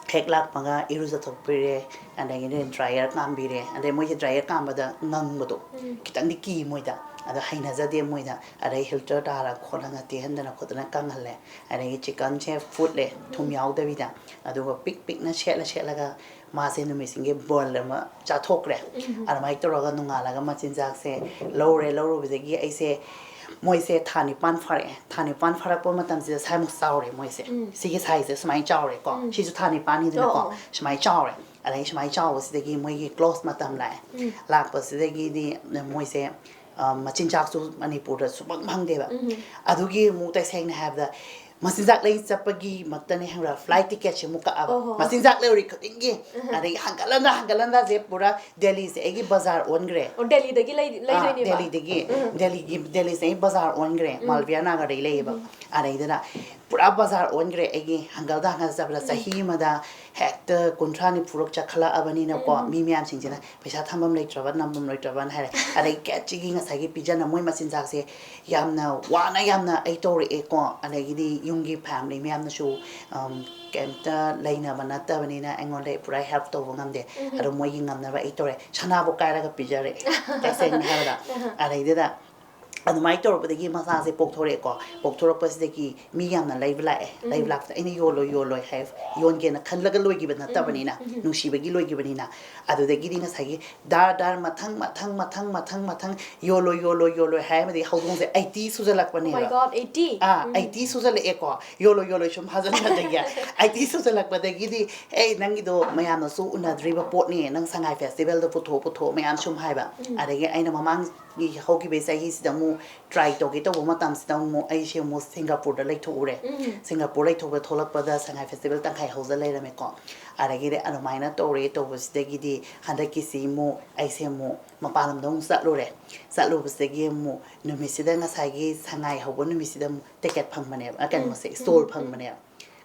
ꯍꯦꯛ ꯂꯥꯛꯄꯒ ꯏꯔꯨꯖꯊꯣꯛꯄꯤꯔꯦ, ꯑꯗꯒꯤꯗꯤ dryer ꯀꯥꯝꯕꯤꯔꯦ꯫ ꯑꯗꯩ ꯃꯣꯏꯁꯦ dryer ꯀꯥꯝꯕꯗ ꯉꯪꯕꯗꯣ ꯎꯝ꯫ ꯈꯤꯇꯪꯗꯤ ꯀꯤ ꯃꯣꯏꯗ, ꯑꯗꯣ ꯍꯩꯅꯖꯗꯦ ꯃꯣꯏꯗ꯫ ꯑꯗꯩ heater ꯇꯥꯔ ꯈꯣꯠꯂꯒ ꯇꯩꯍꯟꯗꯅ ꯈꯣꯠꯇꯅ ꯀꯪꯍꯜꯂꯦ꯫ ꯑꯗꯒꯤ chickenꯁꯦ ꯐꯨꯠꯂꯦ, ꯊꯨꯝ ꯎꯝ꯫ ꯌꯥꯎꯗꯕꯤꯗ, ꯑꯗꯨꯒ ꯄꯤꯛ ꯄꯤꯛꯅ ꯁꯦꯠꯂ ꯁꯦꯠꯂꯒ ꯃꯥꯁꯦ ꯅꯨꯃꯤꯠꯁꯤꯡꯒꯤ boil ꯑꯃ ꯆꯥꯊꯣꯛꯈ꯭ꯔꯦ꯫ ꯎꯝ꯫ ꯑꯗꯨꯃꯥꯏꯅ ꯇꯧꯔꯒ ꯅꯣꯡꯉꯥꯜꯂꯒ ꯃꯆꯤꯟꯖꯥꯛꯁꯦ ꯂꯧꯔꯦ꯫ ꯂꯧꯔꯨꯕꯗꯒꯤ ꯑꯩꯁꯦ, ꯃꯣꯏꯁꯦ ꯊꯥ ꯅꯤꯄꯥꯟ ꯐꯥꯔꯛꯑꯦ꯫ ꯊꯥ ꯅꯤꯄꯥꯟ ꯐꯥꯔꯛꯄ ꯃꯇꯝꯁꯤꯗ ꯁ꯭ꯋꯥꯏꯃꯨꯛ ꯆꯥꯎꯔꯦ ꯃꯣꯏꯁꯦ꯫ ꯎꯝ꯫ ꯁꯤꯒꯤ sizeꯁꯦ ꯁꯨꯃꯥꯏꯅ ꯆꯥꯎꯔꯦꯀꯣ꯫ ꯎꯝ꯫ ꯁꯤꯁꯨ ꯊꯥ ꯅꯤꯄꯥꯟꯅꯤꯗꯅꯀꯣ꯫ ꯑꯣ, ꯑꯣ꯫ ꯁꯨꯃꯥꯏꯅ ꯆꯥꯎꯔꯦ꯫ ꯑꯗꯒꯤ ꯁꯨꯃꯥꯏꯅ ꯆꯥꯎꯕꯁꯤꯗꯒꯤ ꯃꯣꯏꯒꯤ close ꯃꯇꯝ ꯂꯥꯛꯑꯦ꯫ ꯎꯝ꯫ ꯂꯥꯛꯄꯁꯤꯗꯒꯤꯗꯤ ꯃꯣꯏꯁꯦ, ꯑ, ꯃꯆꯤꯟꯖꯥꯛꯁꯨ ꯃꯅꯤꯄꯨꯔꯗ ꯁꯨꯡꯐꯪ ꯐꯪꯗꯦꯕ꯫ ꯎꯝ꯫ ꯑꯗꯨꯒꯤ ꯑꯃꯨꯛ ꯇꯁꯦꯡꯅ ꯍꯥꯏꯕꯗ ꯃꯆꯤꯟꯖꯥꯛ ꯂꯩ ꯆꯠꯄꯒꯤꯃꯛꯇꯅꯦ ꯈꯪꯕ꯭ꯔꯥ, ꯐ꯭ꯂꯥꯏꯠ ꯇꯤꯀꯦꯠꯁꯦ ꯑꯃꯨꯛ ꯀꯛꯑꯕ꯫ ꯑꯣꯍꯣ꯫ ꯃꯆꯤꯟꯖꯥꯛ ꯂꯩꯔꯨꯔꯤ ꯈꯨꯗꯤꯡꯒꯤ, ꯑꯗꯒꯤ ꯍꯟꯒꯠ ꯍꯟꯗ ꯍꯟꯒꯠ ꯍꯟꯗꯁꯦ ꯄꯨꯔꯥ ꯗꯦꯜꯂꯤꯁꯦ ꯑꯩꯒꯤ ꯕꯖꯥꯔ ꯑꯣꯟꯈ꯭ꯔꯦ꯫ ꯑꯣ, ꯗꯦꯜꯂꯤꯗꯒꯤ ꯂꯩ- ꯑꯥ, ꯂꯩꯗꯣꯏꯅꯦꯕ? ꯗꯦꯜꯂꯤꯗꯒꯤ ꯗꯦꯜꯂꯤꯒꯤ ꯗꯦꯜꯂꯤꯁꯦ ꯑꯩ ꯕꯖꯥꯔ ꯑꯣꯟꯈ꯭ꯔꯦ꯫ ꯃꯥꯜꯕꯤꯌꯥ ꯅꯥꯒꯔꯗꯒꯤ ꯂꯩꯌꯦꯕ꯫ ꯑꯗꯩꯗꯨꯗ ꯄꯨꯔꯥ ꯕꯖꯥꯔ ꯑꯣꯟꯈ꯭ꯔꯦ ꯑꯩꯒꯤ, ꯍꯟꯒꯠ ꯍꯟꯗ ꯍꯟꯒꯠ ꯍꯟꯗ ꯆꯠꯄꯗ꯫ ꯆꯍꯤ ꯑꯃꯗ ꯍꯦꯛꯇ ꯀꯨꯟꯊ꯭ꯔꯥ ꯅꯤꯐꯨꯔꯛ ꯆꯠꯈꯠꯂꯛꯑꯕꯅꯤꯅꯀꯣ꯫ ꯃꯤ ꯃꯌꯥꯝꯁꯤꯡꯁꯤꯅ ꯄꯩꯁꯥ ꯊꯝꯐꯝ ꯂꯩꯇ꯭ꯔꯕ, ꯅꯝꯐꯝ ꯂꯩꯇ꯭ꯔꯕꯅ ꯍꯥꯏꯔꯦ꯫ ꯑꯗꯩ ꯀꯦꯠꯁꯤꯒꯤ ꯉꯁꯥꯏꯒꯤ ꯄꯤꯖꯅ ꯃꯣꯏ ꯃꯆꯤꯟꯖꯥꯛꯁꯦ ꯌꯥꯝꯅ ꯋꯥꯅ ꯌꯥꯝꯅ ꯑꯩ ꯇꯧꯔꯛꯑꯦꯀꯣ꯫ ꯑꯗꯒꯤꯗꯤ ꯌꯨꯝꯒꯤ ꯐꯦꯃꯤꯂꯤ ꯃꯌꯥꯝꯅꯁꯨ, ꯑꯝ, ꯀꯩꯝꯇ ꯂꯩꯅꯕ ꯅꯠꯇꯕꯅꯤꯅ ꯑꯩꯉꯣꯟꯗ ꯄꯨꯔꯥ ꯍꯦꯜꯞ ꯇꯧꯕ ꯉꯝꯗꯦ꯫ ꯑꯗꯣ ꯃꯣꯏꯒꯤ ꯉꯝꯅꯕ ꯑꯩ ꯇꯧꯔꯦ꯫ ꯁꯅꯥꯕꯨ ꯀꯥꯏꯔꯒ ꯄꯤꯖꯔꯛꯑꯦ, ꯇꯁꯦꯡꯅ ꯍꯥꯏꯔꯕꯗ꯫ ꯑꯗꯩꯗꯨꯗ ꯑꯗꯨꯃꯥꯏꯅ ꯇꯧꯔꯛꯄꯗꯒꯤ ꯃꯆꯥꯁꯦ ꯄꯣꯛꯊꯣꯔꯛꯑꯦꯀꯣ꯫ ꯄꯣꯛꯊꯣꯔꯛꯄꯁꯤꯗꯒꯤ ꯃꯤ ꯌꯥꯝꯅ ꯂꯩꯕ ꯂꯥꯛꯑꯦ꯫ ꯂꯩꯕ ꯂꯥꯛꯄꯗ ꯑꯩꯅ ꯌꯣꯜꯂꯣꯏ, ꯌꯣꯜꯂꯣꯏ ꯍꯥꯏ, ꯌꯣꯟꯒꯦꯅ ꯈꯜꯂꯒ ꯂꯣꯏꯈꯤꯕ ꯅꯠꯇꯕꯅꯤꯅ, ꯅꯨꯡꯁꯤꯕꯒꯤ ꯂꯣꯏꯈꯤꯕꯅꯤꯅ꯫ ꯑꯗꯨꯗꯒꯤꯗꯤ ꯉꯁꯥꯏꯒꯤ ꯗꯥꯔ ꯗꯥꯔ ꯃꯊꯪ ꯃꯊꯪ ꯃꯊꯪ ꯃꯊꯪ ꯃꯊꯪ ꯌꯣꯜꯂꯣꯏ, ꯌꯣꯜꯂꯣꯏ, ꯌꯣꯜꯂꯣꯏ ꯍꯥꯏꯕꯗꯤ ꯍꯧꯗꯣꯡꯁꯦ ꯑꯩꯠꯇꯤ ꯁꯨꯖꯜꯂꯛꯄꯅꯦꯕ꯫ Oh my God, eighty? ꯑꯥ, ꯑꯩꯠꯇꯤ ꯁꯨꯖꯜꯂꯛꯑꯦꯀꯣ꯫ ꯌꯣꯜꯂꯣꯏ, ꯌꯣꯜꯂꯣꯏ ꯁꯨꯝ ꯍꯥꯖꯜꯂꯛꯄꯗꯒꯤ, ꯑꯩꯠꯇꯤ ꯁꯨꯖꯜꯂꯛꯄꯗꯒꯤꯗꯤ, "ꯑꯦ, ꯅꯪꯒꯤꯗꯣ ꯃꯌꯥꯝꯅꯁꯨ ꯎꯅꯗ꯭ꯔꯤꯕ ꯄꯣꯠꯅꯤ, ꯅꯪ ꯁꯉꯥꯏ ꯐꯦꯁꯇꯤꯚꯦꯜꯗ ꯄꯨꯊꯣꯛ, ꯄꯨꯊꯣꯛ" ꯃꯌꯥꯝ ꯁꯨꯝ ꯍꯥꯏꯕ꯫ ꯑꯗꯒꯤ ꯑꯩꯅ ꯃꯃꯥꯡꯒꯤ ꯍꯧꯈꯤꯕꯒꯤ ꯆꯍꯤꯁꯤꯗ ꯑꯃꯨꯛ ꯇ꯭ꯔꯥꯏ ꯇꯧꯒꯦ ꯇꯧꯕ ꯃꯇꯝꯁꯤꯗ ꯑꯃꯨꯛ ꯑꯩꯁꯦ ꯑꯃꯨꯛ ꯁꯤꯡꯒꯥꯄꯨꯔꯗ ꯂꯩꯊꯣꯛꯎꯔꯦ꯫ ꯁꯤꯡꯒꯥꯄꯨꯔ ꯂꯩꯊꯣꯛꯄ ꯊꯣꯛꯂꯛꯄꯗ ꯁꯉꯥꯏ ꯐꯦꯁꯇꯤꯚꯦꯜ ꯇꯪꯈꯥꯏ ꯍꯧꯖ ꯂꯩꯔꯝꯃꯦꯀꯣ꯫ ꯑꯗꯒꯤꯗꯤ ꯑꯗꯨꯃꯥꯏꯅ ꯇꯧꯔꯦ, ꯇꯧꯕꯁꯤꯗꯒꯤꯗꯤ ꯍꯟꯗꯛꯀꯤꯁꯤ ꯑꯃꯨꯛ ꯑꯩꯁꯦ ꯑꯃꯨꯛ ꯃꯄꯥꯟ ꯂꯝꯗ ꯑꯃꯨꯛ ꯆꯠꯂꯨꯔꯦ꯫ ꯆꯠꯂꯨꯕꯁꯤꯗꯒꯤ ꯑꯃꯨꯛ ꯅꯨꯃꯤꯠꯁꯤꯗ, ꯉꯁꯥꯏꯒꯤ ꯁꯉꯥꯏ ꯍꯧꯕ ꯅꯨꯃꯤꯠꯁꯤꯗ ꯑꯃꯨꯛ ꯇꯤꯀꯦꯠ ꯐꯪꯕꯅꯦꯕ, ꯑ, ꯀꯩꯅꯣꯁꯦ, ꯁ꯭ꯇꯣꯜ ꯐꯪꯕꯅꯦꯕ꯫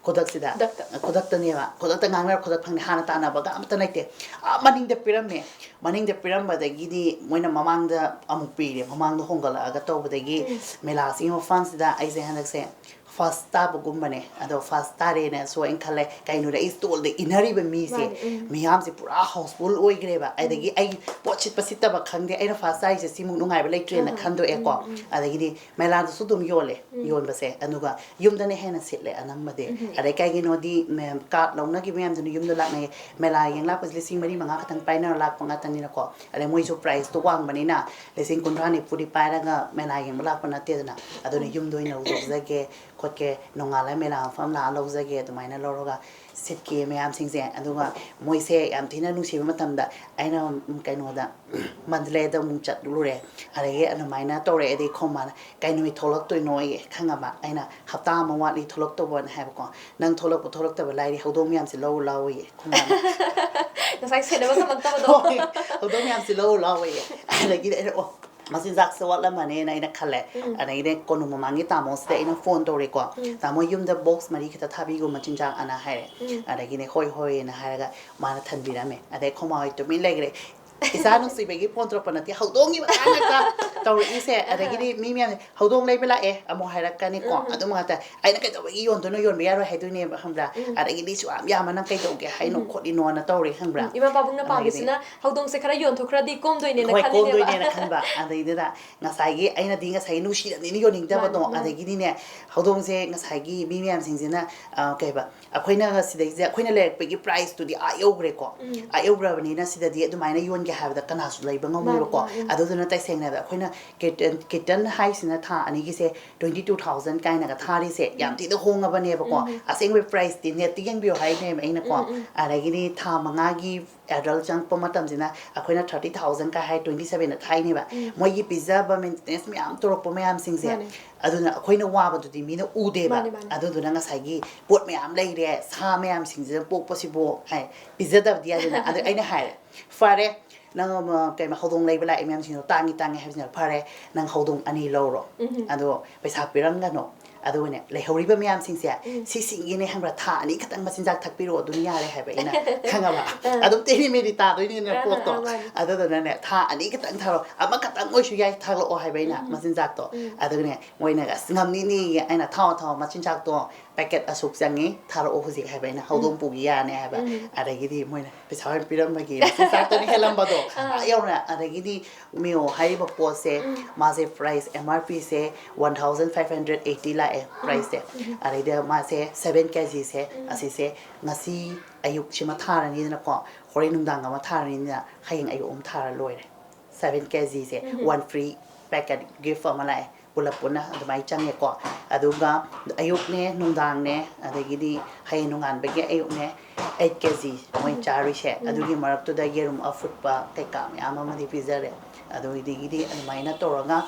ꯈꯨꯗꯛꯁꯤꯗ꯫ ꯈꯨꯗꯛꯇ꯫ ꯈꯨꯗꯛꯇꯅꯦꯕ꯫ ꯈꯨꯗꯛꯇ ꯉꯥꯡꯅꯔ ꯈꯨꯗꯛ ꯐꯪꯅꯤ꯫ ꯍꯥꯟꯅ ꯇꯥꯟꯅꯕꯒ ꯑꯝꯇ ꯂꯩꯇꯦ꯫ ꯑꯥ, ꯃꯅꯤꯡꯗ ꯄꯤꯔꯝꯃꯦ꯫ ꯃꯅꯤꯡꯗ ꯄꯤꯔꯝꯕꯗꯒꯤꯗꯤ ꯃꯣꯏꯅ ꯃꯃꯥꯡꯗ ꯑꯃꯨꯛ ꯄꯤꯔꯦ꯫ ꯃꯃꯥꯡꯗ ꯍꯣꯡꯒꯠꯂꯛꯑꯒ ꯇꯧꯕꯗꯒꯤ ꯃꯦꯂꯥꯁꯤꯒꯤ ꯃꯐꯝꯁꯤꯗ ꯑꯩꯁꯦ ꯍꯟꯗꯛꯁꯦ ꯐꯥꯔꯁ ꯇꯥꯕꯒꯨꯝꯕꯅꯦ꯫ ꯑꯗꯣ ꯐꯥꯔꯁ ꯇꯥꯔꯦꯅꯁꯨ ꯑꯩꯅ ꯈꯜꯂꯦ꯫ ꯀꯩꯅꯣꯗ ꯑꯩ ꯁ꯭ꯇꯣꯜꯗ ꯏꯟꯅꯔꯤꯕ ꯃꯤꯁꯦ, ꯃꯥꯅꯦ, ꯎꯝ꯫ ꯃꯤꯌꯥꯝꯁꯦ ꯄꯨꯔꯥ ꯍꯥꯎꯁꯐꯨꯜ ꯑꯣꯏꯈ꯭ꯔꯦꯕ꯫ ꯑꯗꯒꯤ ꯑꯩ ꯄꯣꯠ ꯁꯤꯠꯄ ꯁꯤꯠꯇꯕ ꯈꯪꯗꯦ, ꯑꯩꯅ ꯐꯥꯔꯁ ꯇꯥꯔꯤꯁꯦ ꯁꯤꯃꯨꯛ ꯅꯨꯡꯉꯥꯏꯕ ꯂꯩꯇ꯭ꯔꯦꯅ ꯈꯟꯗꯣꯛꯑꯦꯀꯣ꯫ ꯑꯗꯒꯤꯗꯤ ꯃꯦꯂꯥꯗꯨꯁꯨ ꯑꯗꯨꯝ ꯌꯣꯜꯂꯦ꯫ ꯌꯣꯟꯕꯁꯦ, ꯑꯗꯨꯒ ꯌꯨꯝꯗꯅ ꯍꯦꯟꯅ ꯁꯤꯠꯂꯦ ꯑꯅꯝꯕꯗꯤ꯫ ꯑꯗꯩ ꯀꯩꯒꯤꯅꯣꯗꯤ ꯃꯌꯥꯝ ꯀꯥꯔꯗ ꯂꯧꯅꯈꯤꯕ ꯃꯌꯥꯝꯗꯨꯅ ꯌꯨꯝꯗ ꯂꯥꯛꯅꯩ꯫ ꯃꯦꯂꯥ ꯌꯦꯡ ꯂꯥꯛꯄꯁꯦ ꯂꯤꯁꯤꯡ ꯃꯔꯤ ꯃꯉꯥ ꯈꯛꯇꯪ ꯄꯥꯏꯅꯔ ꯂꯥꯛꯄ ꯉꯥꯛꯇꯅꯤꯅꯀꯣ꯫ ꯑꯗꯩ ꯃꯣꯏꯁꯨ ꯄ꯭ꯔꯥꯏꯁꯇꯣ ꯋꯥꯡꯕꯅꯤꯅ ꯂꯤꯁꯤꯡ ꯀꯨꯟꯊ꯭ꯔꯥ ꯅꯤꯐꯨꯗꯤ ꯄꯥꯏꯔꯒ ꯃꯦꯂꯥ ꯌꯦꯡꯕ ꯂꯥꯛꯄ ꯅꯠꯇꯦꯗꯅ꯫ ꯑꯗꯨꯅ ꯌꯨꯝꯗ ꯑꯣꯏꯅ ꯂꯧꯖꯒꯦ ꯈꯣꯠꯀꯦ, ꯅꯣꯡꯉꯥꯜꯂ ꯃꯦꯂꯥ ꯃꯐꯝ ꯂꯥꯛꯑ ꯂꯧꯖꯒꯦ ꯑꯗꯨꯃꯥꯏꯅ ꯂꯧꯔꯒ ꯁꯤꯠꯀꯤ ꯃꯌꯥꯝꯁꯤꯡꯁꯦ꯫ ꯑꯗꯨꯒ ꯃꯣꯏꯁꯦ ꯌꯥꯝ ꯊꯤꯅ ꯅꯨꯡꯁꯤꯕ ꯃꯇꯝꯗ ꯑꯩꯅ ꯀꯩꯅꯣꯗ ꯃꯟꯗꯂꯦꯗ ꯑꯃꯨꯛ ꯆꯠꯂꯨꯔꯦ꯫ ꯑꯗꯒꯤ ꯑꯗꯨꯃꯥꯏꯅ ꯇꯧꯔꯦ꯫ ꯑꯗꯩ ꯈꯣꯃꯥꯅ "ꯀꯩ ꯅꯨꯃꯤꯠ ꯊꯣꯛꯂꯛꯇꯣꯏꯅꯣ?" ꯑꯩ ꯈꯪꯉꯕ꯫ ꯑꯩꯅ "ꯍꯞꯇꯥ ꯑꯃ ꯋꯥꯠꯂꯤ ꯊꯣꯛꯂꯛꯇꯧꯕꯅ" ꯍꯥꯏꯕꯀꯣ꯫ "ꯅꯪ ꯊꯣꯛꯂꯛꯄ ꯊꯣꯛꯂꯛꯇꯕ ꯂꯥꯏꯔꯤ, ꯍꯧꯗꯣꯡ ꯃꯌꯥꯝꯁꯦ ꯂꯧꯔꯨ ꯂꯥꯎꯌꯦ ꯈꯣꯃꯥꯅ꯫" ꯉꯁꯥꯏ ꯁꯦꯟꯅꯕ ꯉꯝꯃꯛꯇꯕꯗꯣ꯫ "ꯍꯣꯏ, ꯍꯧꯗꯣꯡ ꯃꯌꯥꯝꯁꯦ ꯂꯧꯔꯨ ꯂꯥꯎꯌꯦ꯫" ꯑꯗꯒꯤꯗꯤ ꯑꯩꯅ "ꯑꯣ, ꯃꯆꯤꯟꯖꯥꯛꯁꯦ ꯋꯥꯠꯂꯝꯃꯅꯦꯅ" ꯑꯩꯅ ꯈꯜꯂꯦ꯫ ꯎꯝ꯫ ꯑꯗꯒꯤꯗꯤ ꯀꯣꯅꯨꯡ ꯃꯃꯥꯡꯒꯤ ꯇꯥꯃꯣꯁꯤꯗ ꯑꯩꯅ ꯐꯣꯟ ꯇꯧꯔꯦꯀꯣ꯫ ꯎꯝ꯫ "ꯇꯥꯃꯣ, ꯌꯨꯝꯗ ꯕꯣꯛꯁ ꯃꯔꯤ ꯈꯛꯇ ꯊꯥꯕꯤꯈꯣ ꯃꯆꯤꯟꯖꯥꯛ" ꯑꯅ ꯍꯥꯏꯔꯦ꯫ ꯎꯝ꯫ ꯑꯗꯒꯤꯅꯦ "ꯍꯣꯏ, ꯍꯣꯏꯅ" ꯍꯥꯏꯔꯒ ꯃꯥꯅ ꯊꯟꯕꯤꯔꯝꯃꯦ꯫ ꯑꯗꯩ ꯈꯣꯃꯥ ꯍꯣꯏ ꯇꯨꯃꯤꯟ ꯂꯩꯈ꯭ꯔꯦ꯫ ꯏꯆꯥ ꯅꯨꯡꯁꯤꯕꯒꯤ ꯐꯣꯟ ꯇꯧꯔꯛꯄ ꯅꯠꯇꯦ, ꯍꯧꯗꯣꯡꯒꯤ ꯃꯇꯥꯡ ꯉꯥꯛꯇ ꯇꯧꯔꯛꯏꯁꯦ꯫ ꯑꯗꯒꯤꯗꯤ ꯃꯤ ꯃꯌꯥꯝꯅ "ꯍꯧꯗꯣꯡ ꯂꯩꯕ ꯂꯥꯛꯑꯦ" ꯑꯃꯨꯛ ꯍꯥꯏꯔꯛꯀꯅꯤꯀꯣ꯫ ꯎꯝ꯫ ꯑꯗꯨꯝ ꯉꯥꯛꯇ ꯑꯩꯅ "ꯀꯩꯗꯧꯕꯒꯤ ꯌꯣꯟꯗꯣꯏꯅꯣ, ꯌꯣꯟꯕ ꯌꯥꯔꯣꯏ" ꯍꯥꯏꯗꯣꯏꯅꯦꯕ, ꯈꯪꯕ꯭ꯔꯥ? ꯎꯝ꯫ ꯑꯗꯒꯤꯗꯤ "ꯁꯨꯛ ꯌꯥꯝ ꯌꯥꯝꯃ ꯅꯪ ꯀꯩꯗꯧꯒꯦ ꯍꯥꯏꯅꯣ ꯎꯝ꯫ ꯈꯣꯠꯂꯤꯅꯣꯅ" ꯇꯧꯔꯦ, ꯈꯪꯕ꯭ꯔꯥ? ꯎꯝ, ꯏꯃꯥ ꯄꯥꯕꯨꯡꯅ ꯑꯗꯒꯤꯗꯤ ꯄꯥꯝꯃꯤꯁꯤꯅ ꯍꯧꯗꯣꯡꯁꯦ ꯈꯔ ꯌꯣꯟꯊꯣꯛꯈ꯭ꯔꯗꯤ ꯀꯣꯝꯗꯣꯏꯅꯦꯅ ꯍꯣꯏ, ꯈꯜꯂꯤꯅꯦꯕ꯫ ꯀꯣꯝꯗꯣꯏꯅꯦꯅ ꯈꯟꯕ꯫ ꯑꯗꯩꯗꯨꯗ ꯉꯁꯥꯏꯒꯤ ꯑꯩꯅꯗꯤ ꯉꯁꯥꯏꯒꯤ ꯅꯨꯡꯁꯤꯔꯕꯅꯤꯅ ꯌꯣꯟꯅꯤꯡꯗꯕꯗꯣ꯫ ꯃꯥꯅꯦ, ꯃꯥꯅꯦ꯫ ꯑꯗꯒꯤꯗꯤꯅꯦ, ꯍꯧꯗꯣꯡꯁꯦ ꯉꯁꯥꯏꯒꯤ ꯃꯤ ꯃꯌꯥꯝꯁꯤꯡꯁꯤꯅ, ꯑ, ꯀꯩꯕ, ꯑꯩꯈꯣꯏꯅ ꯁꯤꯗꯩꯁꯤꯗ ꯑꯩꯈꯣꯏꯅ ꯂꯩꯔꯛꯄꯒꯤ ꯄ꯭ꯔꯥꯏꯁꯇꯨꯗꯤ ꯑꯥ ꯌꯧꯈ꯭ꯔꯦꯀꯣ꯫ ꯎꯝ꯫ ꯑꯥ ꯌꯧꯈ꯭ꯔꯕꯅꯤꯅ ꯁꯤꯗꯗꯤ ꯑꯗꯨꯃꯥꯏꯅ ꯌꯣꯟꯒꯦ ꯍꯥꯏꯕꯗ ꯀꯅꯥꯁꯨ ꯂꯩꯕ ꯉꯝꯃꯣꯏꯕꯀꯣ꯫ ꯃꯥꯅꯦ, ꯃꯥꯅꯦ, ꯎꯝ꯫ ꯑꯗꯨꯗꯨꯅ ꯇꯁꯦꯡꯅ ꯑꯩꯈꯣꯏꯅ ꯀꯤꯇꯟ, ꯀꯤꯇꯟ ꯍꯥꯏꯁꯤꯅ ꯊꯥ ꯑꯅꯤꯒꯤꯁꯦ twenty two thousand ꯀꯥꯏꯅꯒ ꯊꯥꯔꯤꯁꯦ ꯌꯥꯝ ꯊꯤꯅ ꯍꯣꯡꯉꯕꯅꯦꯕꯀꯣ꯫ ꯎꯝ, ꯎꯝ꯫ ꯑꯁꯦꯡꯕ ꯄ꯭ꯔꯥꯏꯁꯇꯤ ꯅꯦꯠꯇ ꯌꯦꯡꯕꯤꯌꯣ ꯍꯥꯏꯅꯦꯕ ꯑꯩꯅꯀꯣ꯫ ꯎꯝ, ꯎꯝ꯫ ꯑꯗꯒꯤꯗꯤ ꯊꯥ ꯃꯉꯥꯒꯤ ꯑꯦꯗꯜ ꯆꯪꯉꯛꯄ ꯃꯇꯝꯁꯤꯅ ꯑꯩꯈꯣꯏꯅ thirty thousand ꯀꯥꯏ ꯍꯥꯏ twenty sevenꯗ ꯊꯥꯏꯅꯦꯕ꯫ ꯎꯝ꯫ ꯃꯣꯏꯒꯤ ꯄꯤꯖꯕ, ꯃꯦꯟꯇꯦꯅꯦꯟꯁ ꯃꯌꯥꯝ ꯇꯧꯔꯛꯄ ꯃꯌꯥꯝꯁꯤꯡꯁꯦ, ꯃꯥꯅꯦ꯫ ꯑꯗꯨꯅ ꯑꯩꯈꯣꯏꯅ ꯋꯥꯕꯗꯨꯗꯤ ꯃꯤꯅ ꯎꯗꯦꯕ꯫ ꯃꯥꯅꯦ, ꯃꯥꯅꯦ꯫ ꯑꯗꯨꯗꯨꯅ ꯉꯁꯥꯏꯒꯤ ꯄꯣꯠ ꯃꯌꯥꯝ ꯂꯩꯔꯦ, ꯁꯥ ꯃꯌꯥꯝꯁꯤꯡꯁꯤꯅ ꯄꯣꯛꯄꯁꯤꯕꯨ ꯍꯥꯏ, ꯄꯤꯖꯗꯕꯗꯤ ꯌꯥꯗꯦꯅ꯫ ꯑꯗꯨ ꯑꯩꯅ ꯍꯥꯏꯔꯦ, "ꯐꯔꯦ, ꯅꯪ ꯑꯃ, ꯀꯩꯅꯣ, ꯍꯧꯗꯣꯡ ꯂꯩꯕ ꯂꯥꯛꯏ ꯃꯌꯥꯝꯁꯤꯡꯗꯣ ꯇꯥꯡꯉꯤ ꯇꯥꯡꯉꯤ ꯍꯥꯏꯕꯁꯤꯅ, ꯐꯔꯦ, ꯅꯪ ꯍꯧꯗꯣꯡ ꯑꯅꯤ ꯂꯧꯔꯣ꯫ ꯎꯝ꯫ ꯑꯗꯣ ꯄꯩꯁꯥ ꯄꯤꯔꯝꯒꯅꯣ꯫ ꯑꯗꯨꯒꯅꯦ, ꯂꯩꯍꯧꯔꯤꯕ ꯃꯌꯥꯝꯁꯤꯡꯁꯦ, ꯎꯝ꯫ ꯁꯤꯁꯤꯡꯒꯤꯅꯦ, ꯈꯪꯕ꯭ꯔꯥ, ꯊꯥ ꯑꯅꯤ ꯈꯛꯇꯪ ꯃꯆꯤꯟꯖꯥꯛ ꯊꯛꯄꯤꯔꯣ, ꯑꯗꯨꯝ ꯌꯥꯔꯦ" ꯍꯥꯏꯕ ꯑꯩꯅ, ꯈꯪꯉꯕ? ꯑꯥ꯫ ꯑꯗꯨꯝ ꯇꯦꯔꯤ ꯃꯦꯔꯤ ꯇꯥꯗꯣꯏꯅꯤꯅ ꯑꯥ, ꯄꯣꯠꯇꯣ꯫ ꯑꯥ, ꯃꯥꯅꯦ꯫ ꯑꯗꯨꯗꯨꯅꯅꯦ, "ꯊꯥ ꯑꯅꯤ ꯈꯛꯇꯪ ꯊꯥꯔꯛꯑꯣ, ꯑꯃꯈꯛꯇꯪ ꯑꯣꯏꯁꯨ ꯌꯥꯏ, ꯊꯥꯛꯂꯛꯑꯣ" ꯍꯥꯏꯕ ꯑꯩꯅ, ꯎꯝ꯫ ꯃꯆꯤꯟꯖꯥꯛꯇꯣ꯫ ꯎꯝ꯫ ꯑꯗꯨꯒꯅꯦ, ꯃꯣꯏꯅꯒ "ꯑꯁ, ꯉꯝꯅꯤꯅꯦ" ꯑꯩꯅ, "ꯊꯥꯎ, ꯊꯥꯎ, ꯃꯆꯤꯟꯖꯥꯛꯇꯣ ꯄꯦꯀꯦꯠ ꯑꯁꯨꯛ ꯆꯪꯉꯤ, ꯊꯥꯔꯛꯑꯣ ꯍꯧꯖꯤꯛ" ꯍꯥꯏꯕ ꯑꯩꯅ, "ꯍꯧꯗꯣꯡ ꯄꯨꯒꯤ ꯌꯥꯅꯤ" ꯍꯥꯏꯕ꯫ ꯎꯝ꯫ ꯑꯗꯒꯤꯗꯤ ꯃꯣꯏꯅ ꯄꯩꯁꯥ ꯑꯣꯏꯅ ꯄꯤꯔꯝꯕꯒꯤ ꯃꯆꯤꯟꯖꯥꯛꯇꯨꯅ ꯍꯦꯜꯂꯝꯕꯗꯣ꯫ ꯑꯥ꯫ ꯑꯥ ꯌꯧꯅ꯫ ꯑꯗꯒꯤꯗꯤ ꯃꯤꯌꯣ ꯍꯥꯏꯔꯤꯕ ꯄꯣꯠꯁꯦ, ꯎꯝ꯫ ꯃꯥꯁꯦ ꯄ꯭ꯔꯥꯏꯁ, ꯑꯦꯝ ꯑꯥꯔ ꯄꯤꯁꯦ one thousand five hundred eighty ꯂꯥꯛꯑꯦ, ꯄ꯭ꯔꯥꯏꯁꯁꯦ꯫ ꯎꯝ꯫ ꯑꯗꯩꯗ ꯃꯥꯁꯦ seven ꯀꯦ ꯖꯤꯁꯦ, ꯎꯝ꯫ ꯑꯁꯤꯁꯦ ꯉꯁꯤ ꯑꯌꯨꯛꯁꯤꯃ ꯊꯥꯔꯅꯤꯗꯅꯀꯣ, ꯍꯣꯔꯦꯟ ꯅꯨꯡꯗꯥꯡ ꯑꯃ ꯊꯥꯔꯅꯤꯗꯅ, ꯍꯌꯦꯡ ꯑꯌꯨꯛ ꯑꯃ ꯊꯥꯔ ꯂꯣꯏꯔꯦ꯫ Seven ꯀꯦ ꯖꯤꯁꯦ, ꯎꯝ꯫ one free packet gift ꯑꯃ ꯂꯥꯛꯑꯦ꯫ ꯄꯨꯂꯞ ꯄꯨꯟꯅ ꯑꯗꯨꯃꯥꯏꯅ ꯆꯪꯉꯦꯀꯣ꯫ ꯑꯗꯨꯒ ꯑꯌꯨꯛꯅꯦ, ꯅꯨꯡꯗꯥꯡꯅꯦ, ꯑꯗꯒꯤꯗꯤ ꯍꯌꯦꯡ ꯅꯣꯡꯉꯥꯟꯕꯒꯤ ꯑꯌꯨꯛꯅꯦ, ꯑꯩꯠ ꯀꯦ ꯖꯤ ꯃꯣꯏ ꯆꯥꯔꯤꯁꯦ꯫ ꯑꯗꯨꯒꯤ ꯃꯔꯛꯇꯨꯗ ꯌꯦꯔꯨꯝ ꯑꯐꯨꯠꯄ ꯀꯩꯀꯥ ꯃꯌꯥꯝ ꯑꯃꯗꯤ ꯄꯤꯖꯔꯦ꯫ ꯑꯗꯨꯗꯒꯤꯗꯤ ꯑꯗꯨꯃꯥꯏꯅ ꯇꯧꯔꯒ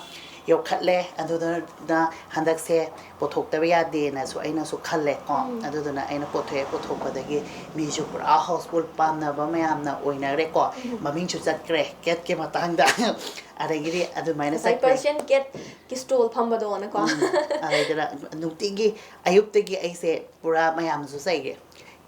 ꯌꯣꯛꯈꯠꯂꯦ꯫ ꯑꯗꯨꯗꯨꯅ ꯍꯟꯗꯛꯁꯦ ꯄꯨꯊꯣꯛꯇꯕ ꯌꯥꯗꯦꯅꯁꯨ ꯑꯩꯅꯁꯨ ꯈꯜꯂꯦ ꯀꯣ꯫ ꯑꯗꯨꯗꯨꯅ ꯑꯩꯅ ꯄꯨꯊꯣꯛꯑꯦ꯫ ꯄꯨꯊꯣꯛꯄꯗꯒꯤ ꯃꯤꯁꯨ ꯄꯨꯔꯥ ꯍꯥꯎꯁꯐꯨꯜ, ꯄꯥꯝꯅꯕ ꯃꯌꯥꯝꯅ ꯑꯣꯏꯅꯈ꯭ꯔꯦꯀꯣ꯫ ꯃꯃꯤꯡꯁꯨ ꯆꯠꯈ꯭ꯔꯦ ꯀꯦꯠꯀꯤ ꯃꯇꯥꯡꯗ꯫ ꯑꯗꯒꯤꯗꯤ ꯑꯗꯨꯃꯥꯏꯅ ꯉꯁꯥꯏ ꯆꯠꯈ꯭ꯔꯦ꯫ Persian cat ꯀꯤ stall ꯐꯝꯕꯗꯣꯅꯀꯣ꯫ ꯑꯗꯩꯗꯨꯗ ꯅꯨꯡꯇꯤꯒꯤ ꯑꯌꯨꯛꯇꯒꯤ ꯑꯩꯁꯦ ꯄꯨꯔꯥ ꯃꯌꯥꯝꯁꯨ ꯆꯩꯒꯦ,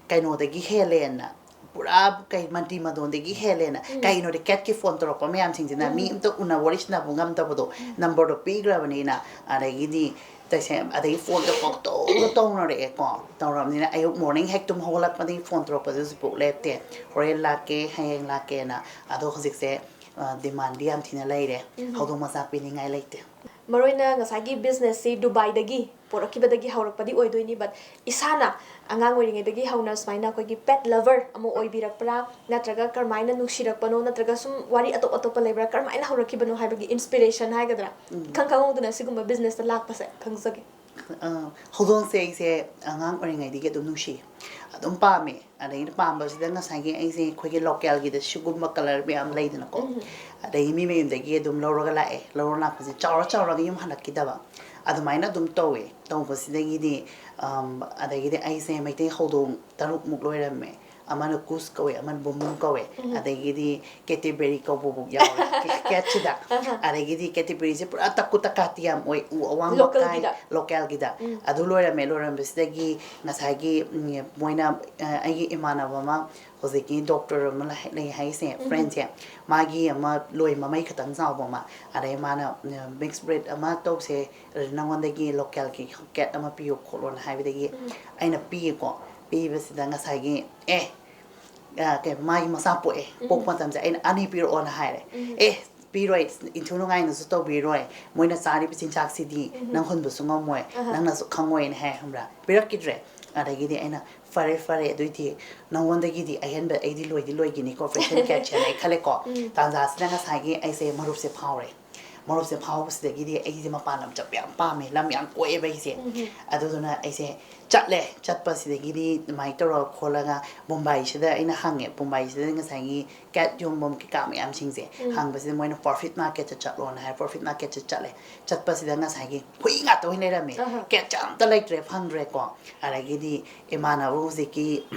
ꯀꯩꯅꯣꯗꯒꯤ ꯍꯦꯜꯂꯦꯅ, ꯄꯨꯔꯥ ꯀꯩ ꯃꯟꯇ꯭ꯔꯤ ꯃꯗꯣꯟꯗꯒꯤ ꯍꯦꯜꯂꯦꯅ꯫ ꯀꯩꯅꯣꯗꯤ ꯀꯦꯠꯀꯤ ꯐꯣꯟ ꯇꯧꯔꯛꯄ ꯃꯌꯥꯝꯁꯤꯡꯁꯤꯅ ꯃꯤ ꯑꯝꯇ ꯎꯅ ꯋꯥꯔꯤ ꯁꯥꯟꯅꯕ ꯉꯝꯗꯕꯗꯣ, ꯅꯝꯕꯔꯗꯣ ꯄꯤꯈ꯭ꯔꯕꯅꯤꯅ꯫ ꯑꯗꯒꯤꯗꯤ ꯇꯁꯦꯡ-, ꯑꯗꯒꯤ ꯐꯣꯟꯗꯣ ꯄꯪꯇꯧꯗ ꯇꯧꯅꯔꯛꯑꯦꯀꯣ꯫ ꯇꯧꯔꯕꯅꯤꯅ ꯑꯌꯨꯛ morning ꯍꯦꯛ ꯇꯨꯝ ꯍꯧꯒꯠꯂꯛꯄꯗꯒꯤ ꯐꯣꯟ ꯇꯧꯔꯛꯄꯗꯨ ꯍꯧꯖꯤꯛꯐꯥꯎ ꯂꯦꯞꯇꯦ꯫ ꯍꯣꯔꯦꯟ ꯂꯥꯛꯀꯦ, ꯍꯌꯦꯡ ꯂꯥꯛꯀꯦꯅ꯫ ꯑꯗꯣ ꯍꯧꯖꯤꯛꯁꯦ demandꯗꯤ ꯌꯥꯝ ꯊꯤꯅ ꯂꯩꯔꯦ꯫ ꯍꯧꯗꯣꯡ ꯃꯆꯥ ꯄꯤꯅꯤꯡꯉꯥꯏ ꯂꯩꯇꯦ꯫ ꯃꯔꯨ ꯑꯣꯏꯅ ꯉꯁꯥꯏꯒꯤ businessꯁꯤ ꯗꯨꯕꯥꯏꯗꯒꯤ ꯄꯣꯔꯛꯈꯤꯕꯗꯒꯤ ꯍꯧꯔꯛꯄꯗꯤ ꯑꯣꯏꯗꯣꯏꯅꯤ, but ꯏꯁꯥꯅ ꯑꯉꯥꯡ ꯑꯣꯏꯔꯤꯉꯩꯗꯒꯤ ꯍꯧꯅ ꯁꯨꯃꯥꯏꯅ ꯑꯩꯈꯣꯏꯒꯤ pet lover ꯑꯃ ꯑꯣꯏꯕꯤꯔꯛꯄ꯭ꯔꯥ, ꯅꯠꯇ꯭ꯔꯒ ꯀꯔꯝꯍꯥꯏꯅ ꯅꯨꯡꯁꯤꯔꯛꯄꯅꯣ, ꯅꯠꯇ꯭ꯔꯒ ꯁꯨꯝ ꯋꯥꯔꯤ ꯑꯇꯣꯞ ꯑꯇꯣꯞꯄ ꯂꯩꯕ꯭ꯔꯥ, ꯀꯔꯝꯍꯥꯏꯅ ꯍꯧꯔꯛꯈꯤꯕꯅꯣ ꯍꯥꯏꯕꯒꯤ inspiration ꯍꯥꯏꯒꯗ꯭ꯔꯥ, ꯏꯈꯪ ꯈꯪꯍꯧꯗꯅ ꯁꯤꯒꯨꯝꯕ businessꯇ ꯂꯥꯛꯄꯁꯦ ꯈꯪꯖꯒꯦ꯫ ꯑ, ꯍꯧꯗꯣꯡꯁꯦ ꯑꯩꯁꯦ ꯑꯉꯥꯡ ꯑꯣꯏꯔꯤꯉꯩꯗꯒꯤ ꯑꯗꯨꯝ ꯅꯨꯡꯁꯤ, ꯑꯗꯨꯝ ꯄꯥꯝꯃꯦ꯫ ꯑꯗꯩꯗꯤ ꯄꯥꯝꯕꯁꯤꯗ ꯉꯁꯥꯏꯒꯤ ꯑꯩꯁꯦ ꯑꯩꯈꯣꯏꯒꯤ localꯒꯤꯗ ꯁꯤꯒꯨꯝꯕ colour ꯃꯌꯥꯝ ꯂꯩꯗꯅꯀꯣ꯫ ꯑꯗꯒꯤ ꯃꯤ ꯃꯌꯨꯝꯗꯒꯤ ꯑꯗꯨꯝ ꯂꯧꯔꯒ ꯂꯥꯛꯑꯦ꯫ ꯂꯧꯔ ꯂꯥꯛꯄꯁꯦ ꯆꯥꯎꯔ ꯆꯥꯎꯔꯒ ꯌꯨꯝ ꯍꯜꯂꯛꯈꯤꯗꯕ ꯑꯗꯨꯃꯥꯏꯅ ꯑꯗꯨꯝ ꯇꯧꯋꯦ꯫ ꯇꯧꯕꯁꯤꯗꯒꯤꯗꯤ, ꯑꯝ, ꯑꯗꯒꯤꯗꯤ ꯑꯩꯁꯦ ꯃꯩꯇꯩ ꯍꯧꯗꯣꯡ ꯇꯔꯨꯛꯃꯨꯛ ꯂꯣꯏꯔꯝꯃꯦ꯫ ꯑꯃꯅ ꯀꯨꯁ ꯀꯧꯋꯦ, ꯑꯃꯅ ꯕꯨꯝꯕꯨꯝ ꯀꯧꯋꯦ, ꯑꯗꯒꯤꯗꯤ ꯀꯦꯇꯤꯕꯦꯔꯤ ꯀꯧꯕꯕꯨꯛ ꯌꯥꯎꯔꯦ ꯀꯦꯠꯁꯤꯗ꯫ ꯑꯗꯒꯤꯗꯤ ꯀꯦꯇꯤꯕꯦꯔꯤꯁꯦ ꯄꯨꯔꯥ ꯇꯛꯀꯨ ꯇꯛꯀꯥꯇꯤ ꯌꯥꯝ ꯑꯣꯏ, ꯎ ꯑꯋꯥꯡꯕ ꯀꯥꯏ, Localꯒꯤꯗ꯫ Localꯒꯤꯗ꯫ ꯑꯗꯨ ꯂꯣꯏꯔꯝꯃꯦ꯫ ꯂꯣꯏꯔꯝꯕꯁꯤꯗꯒꯤ ꯉꯁꯥꯏꯒꯤ, ꯎꯝ, ꯃꯣꯏꯅ, ꯑ, ꯑꯩꯒꯤ ꯏꯃꯥꯟꯅꯕ ꯑꯃ ꯍꯧꯖꯤꯛꯀꯤ doctor ꯑꯃ ꯂꯩ-, ꯂꯩ ꯍꯥꯏꯁꯦ, friendꯁꯦ, ꯃꯥꯒꯤ ꯑꯃ ꯂꯣꯏ ꯃꯃꯩ ꯈꯛꯇꯪ ꯆꯥꯎꯕ ꯑꯃ, ꯑꯗꯩ ꯃꯥꯅ, ꯎꯝ, mix breed ꯑꯃ ꯇꯧꯁꯦ, ꯑꯗꯨ ꯅꯉꯣꯟꯗꯒꯤ localꯒꯤ cat ꯑꯃ ꯄꯤꯌꯨ ꯈꯣꯠꯂꯣꯅ ꯍꯥꯏꯕꯗꯒꯤ ꯑꯩꯅ ꯄꯤꯌꯦꯀꯣ꯫ ꯄꯤꯕꯁꯤꯗ ꯉꯁꯥꯏꯒꯤ, ꯑꯦ, ꯑ, ꯀꯩ, ꯃꯥꯒꯤ ꯃꯆꯥ ꯄꯣꯛꯑꯦ꯫ ꯄꯣꯛꯄ ꯃꯇꯝꯁꯦ ꯑꯩꯅ ꯑꯅꯤ ꯄꯤꯔꯛꯑꯣꯅ ꯍꯥꯏꯔꯦ꯫ ꯑꯦ, ꯄꯤꯔꯣꯏ, ꯏꯟꯊꯨ ꯅꯨꯡꯉꯥꯏꯅꯁꯨ ꯇꯧꯕꯤꯔꯣꯏ, ꯃꯣꯏꯅ ꯆꯥꯔꯤꯕ ꯆꯤꯟꯖꯥꯛꯁꯤꯗꯤ ꯅꯪ ꯍꯨꯟꯕꯁꯨ ꯉꯝꯃꯣꯏ, ꯅꯪꯅꯁꯨ ꯈꯪꯉꯣꯏꯅ ꯍꯥꯏ, ꯈꯪꯕ꯭ꯔꯥ? ꯄꯤꯔꯛꯈꯤꯗ꯭ꯔꯦ꯫ ꯑꯗꯒꯤꯗꯤ ꯑꯩꯅ, "ꯐꯔꯦ, ꯐꯔꯦ, ꯑꯗꯨꯏꯗꯤ ꯅꯉꯣꯟꯗꯒꯤꯗꯤ ꯑꯍꯦꯟꯕ ꯑꯩꯗꯤ ꯂꯣꯏꯗꯤ ꯂꯣꯏꯈꯤꯅꯤꯀꯣ, Persian catꯁꯦꯅ" ꯑꯩ ꯈꯜꯂꯦꯀꯣ꯫ ꯇꯥꯟꯖꯥꯁꯤꯗ ꯉꯁꯥꯏꯒꯤ ꯑꯩꯁꯦ ꯃꯔꯨꯞꯁꯦ ꯐꯥꯎꯔꯦ꯫ ꯃꯔꯨꯞꯁꯦ ꯐꯥꯎꯕꯁꯤꯗꯒꯤꯗꯤ ꯑꯩꯁꯦ ꯃꯄꯥꯟ ꯂꯝ ꯆꯠꯄ ꯌꯥꯝ ꯄꯥꯝꯃꯦ, ꯂꯝ ꯌꯥꯝ ꯀꯣꯏꯌꯦꯕ ꯑꯩꯁꯦ꯫ ꯑꯗꯨꯗꯨꯅ ꯑꯩꯁꯦ ꯆꯠꯂꯦ꯫ ꯆꯠꯄꯁꯤꯗꯒꯤꯗꯤ ꯑꯗꯨꯃꯥꯏꯅ ꯇꯧꯔꯒ ꯈꯣꯠꯂꯒ ꯃꯨꯝꯕꯥꯏꯁꯤꯗ ꯑꯩꯅ ꯍꯪꯉꯦ, ꯃꯨꯝꯕꯥꯏꯁꯤꯗ ꯉꯁꯥꯏꯒꯤ ꯀꯦꯠ ꯌꯣꯟꯐꯝ ꯀꯩꯀꯥ ꯃꯌꯥꯝꯁꯤꯡꯁꯦ ꯍꯪꯕꯁꯤꯗ ꯃꯣꯏꯅ ꯄꯔꯐꯤꯠ ꯃꯥꯔꯀꯦꯠꯇ ꯆꯠꯂꯣꯅ ꯍꯥꯏ꯫ ꯄꯔꯐꯤꯠ ꯃꯥꯔꯀꯦꯠꯁꯦ ꯆꯠꯂꯦ꯫ ꯆꯠꯄꯁꯤꯗ ꯉꯁꯥꯏꯒꯤ ꯍꯨꯏ ꯉꯥꯛꯇ ꯑꯣꯏꯅ ꯂꯩꯔꯝꯃꯦ꯫ ꯀꯦꯠꯁꯦ ꯑꯝꯇ ꯂꯩꯇ꯭ꯔꯦ, ꯐꯪꯗ꯭ꯔꯦꯀꯣ꯫ ꯑꯗꯒꯤꯗꯤ ꯏꯃꯥꯟꯅꯕ ꯍꯧꯖꯤꯛꯀꯤ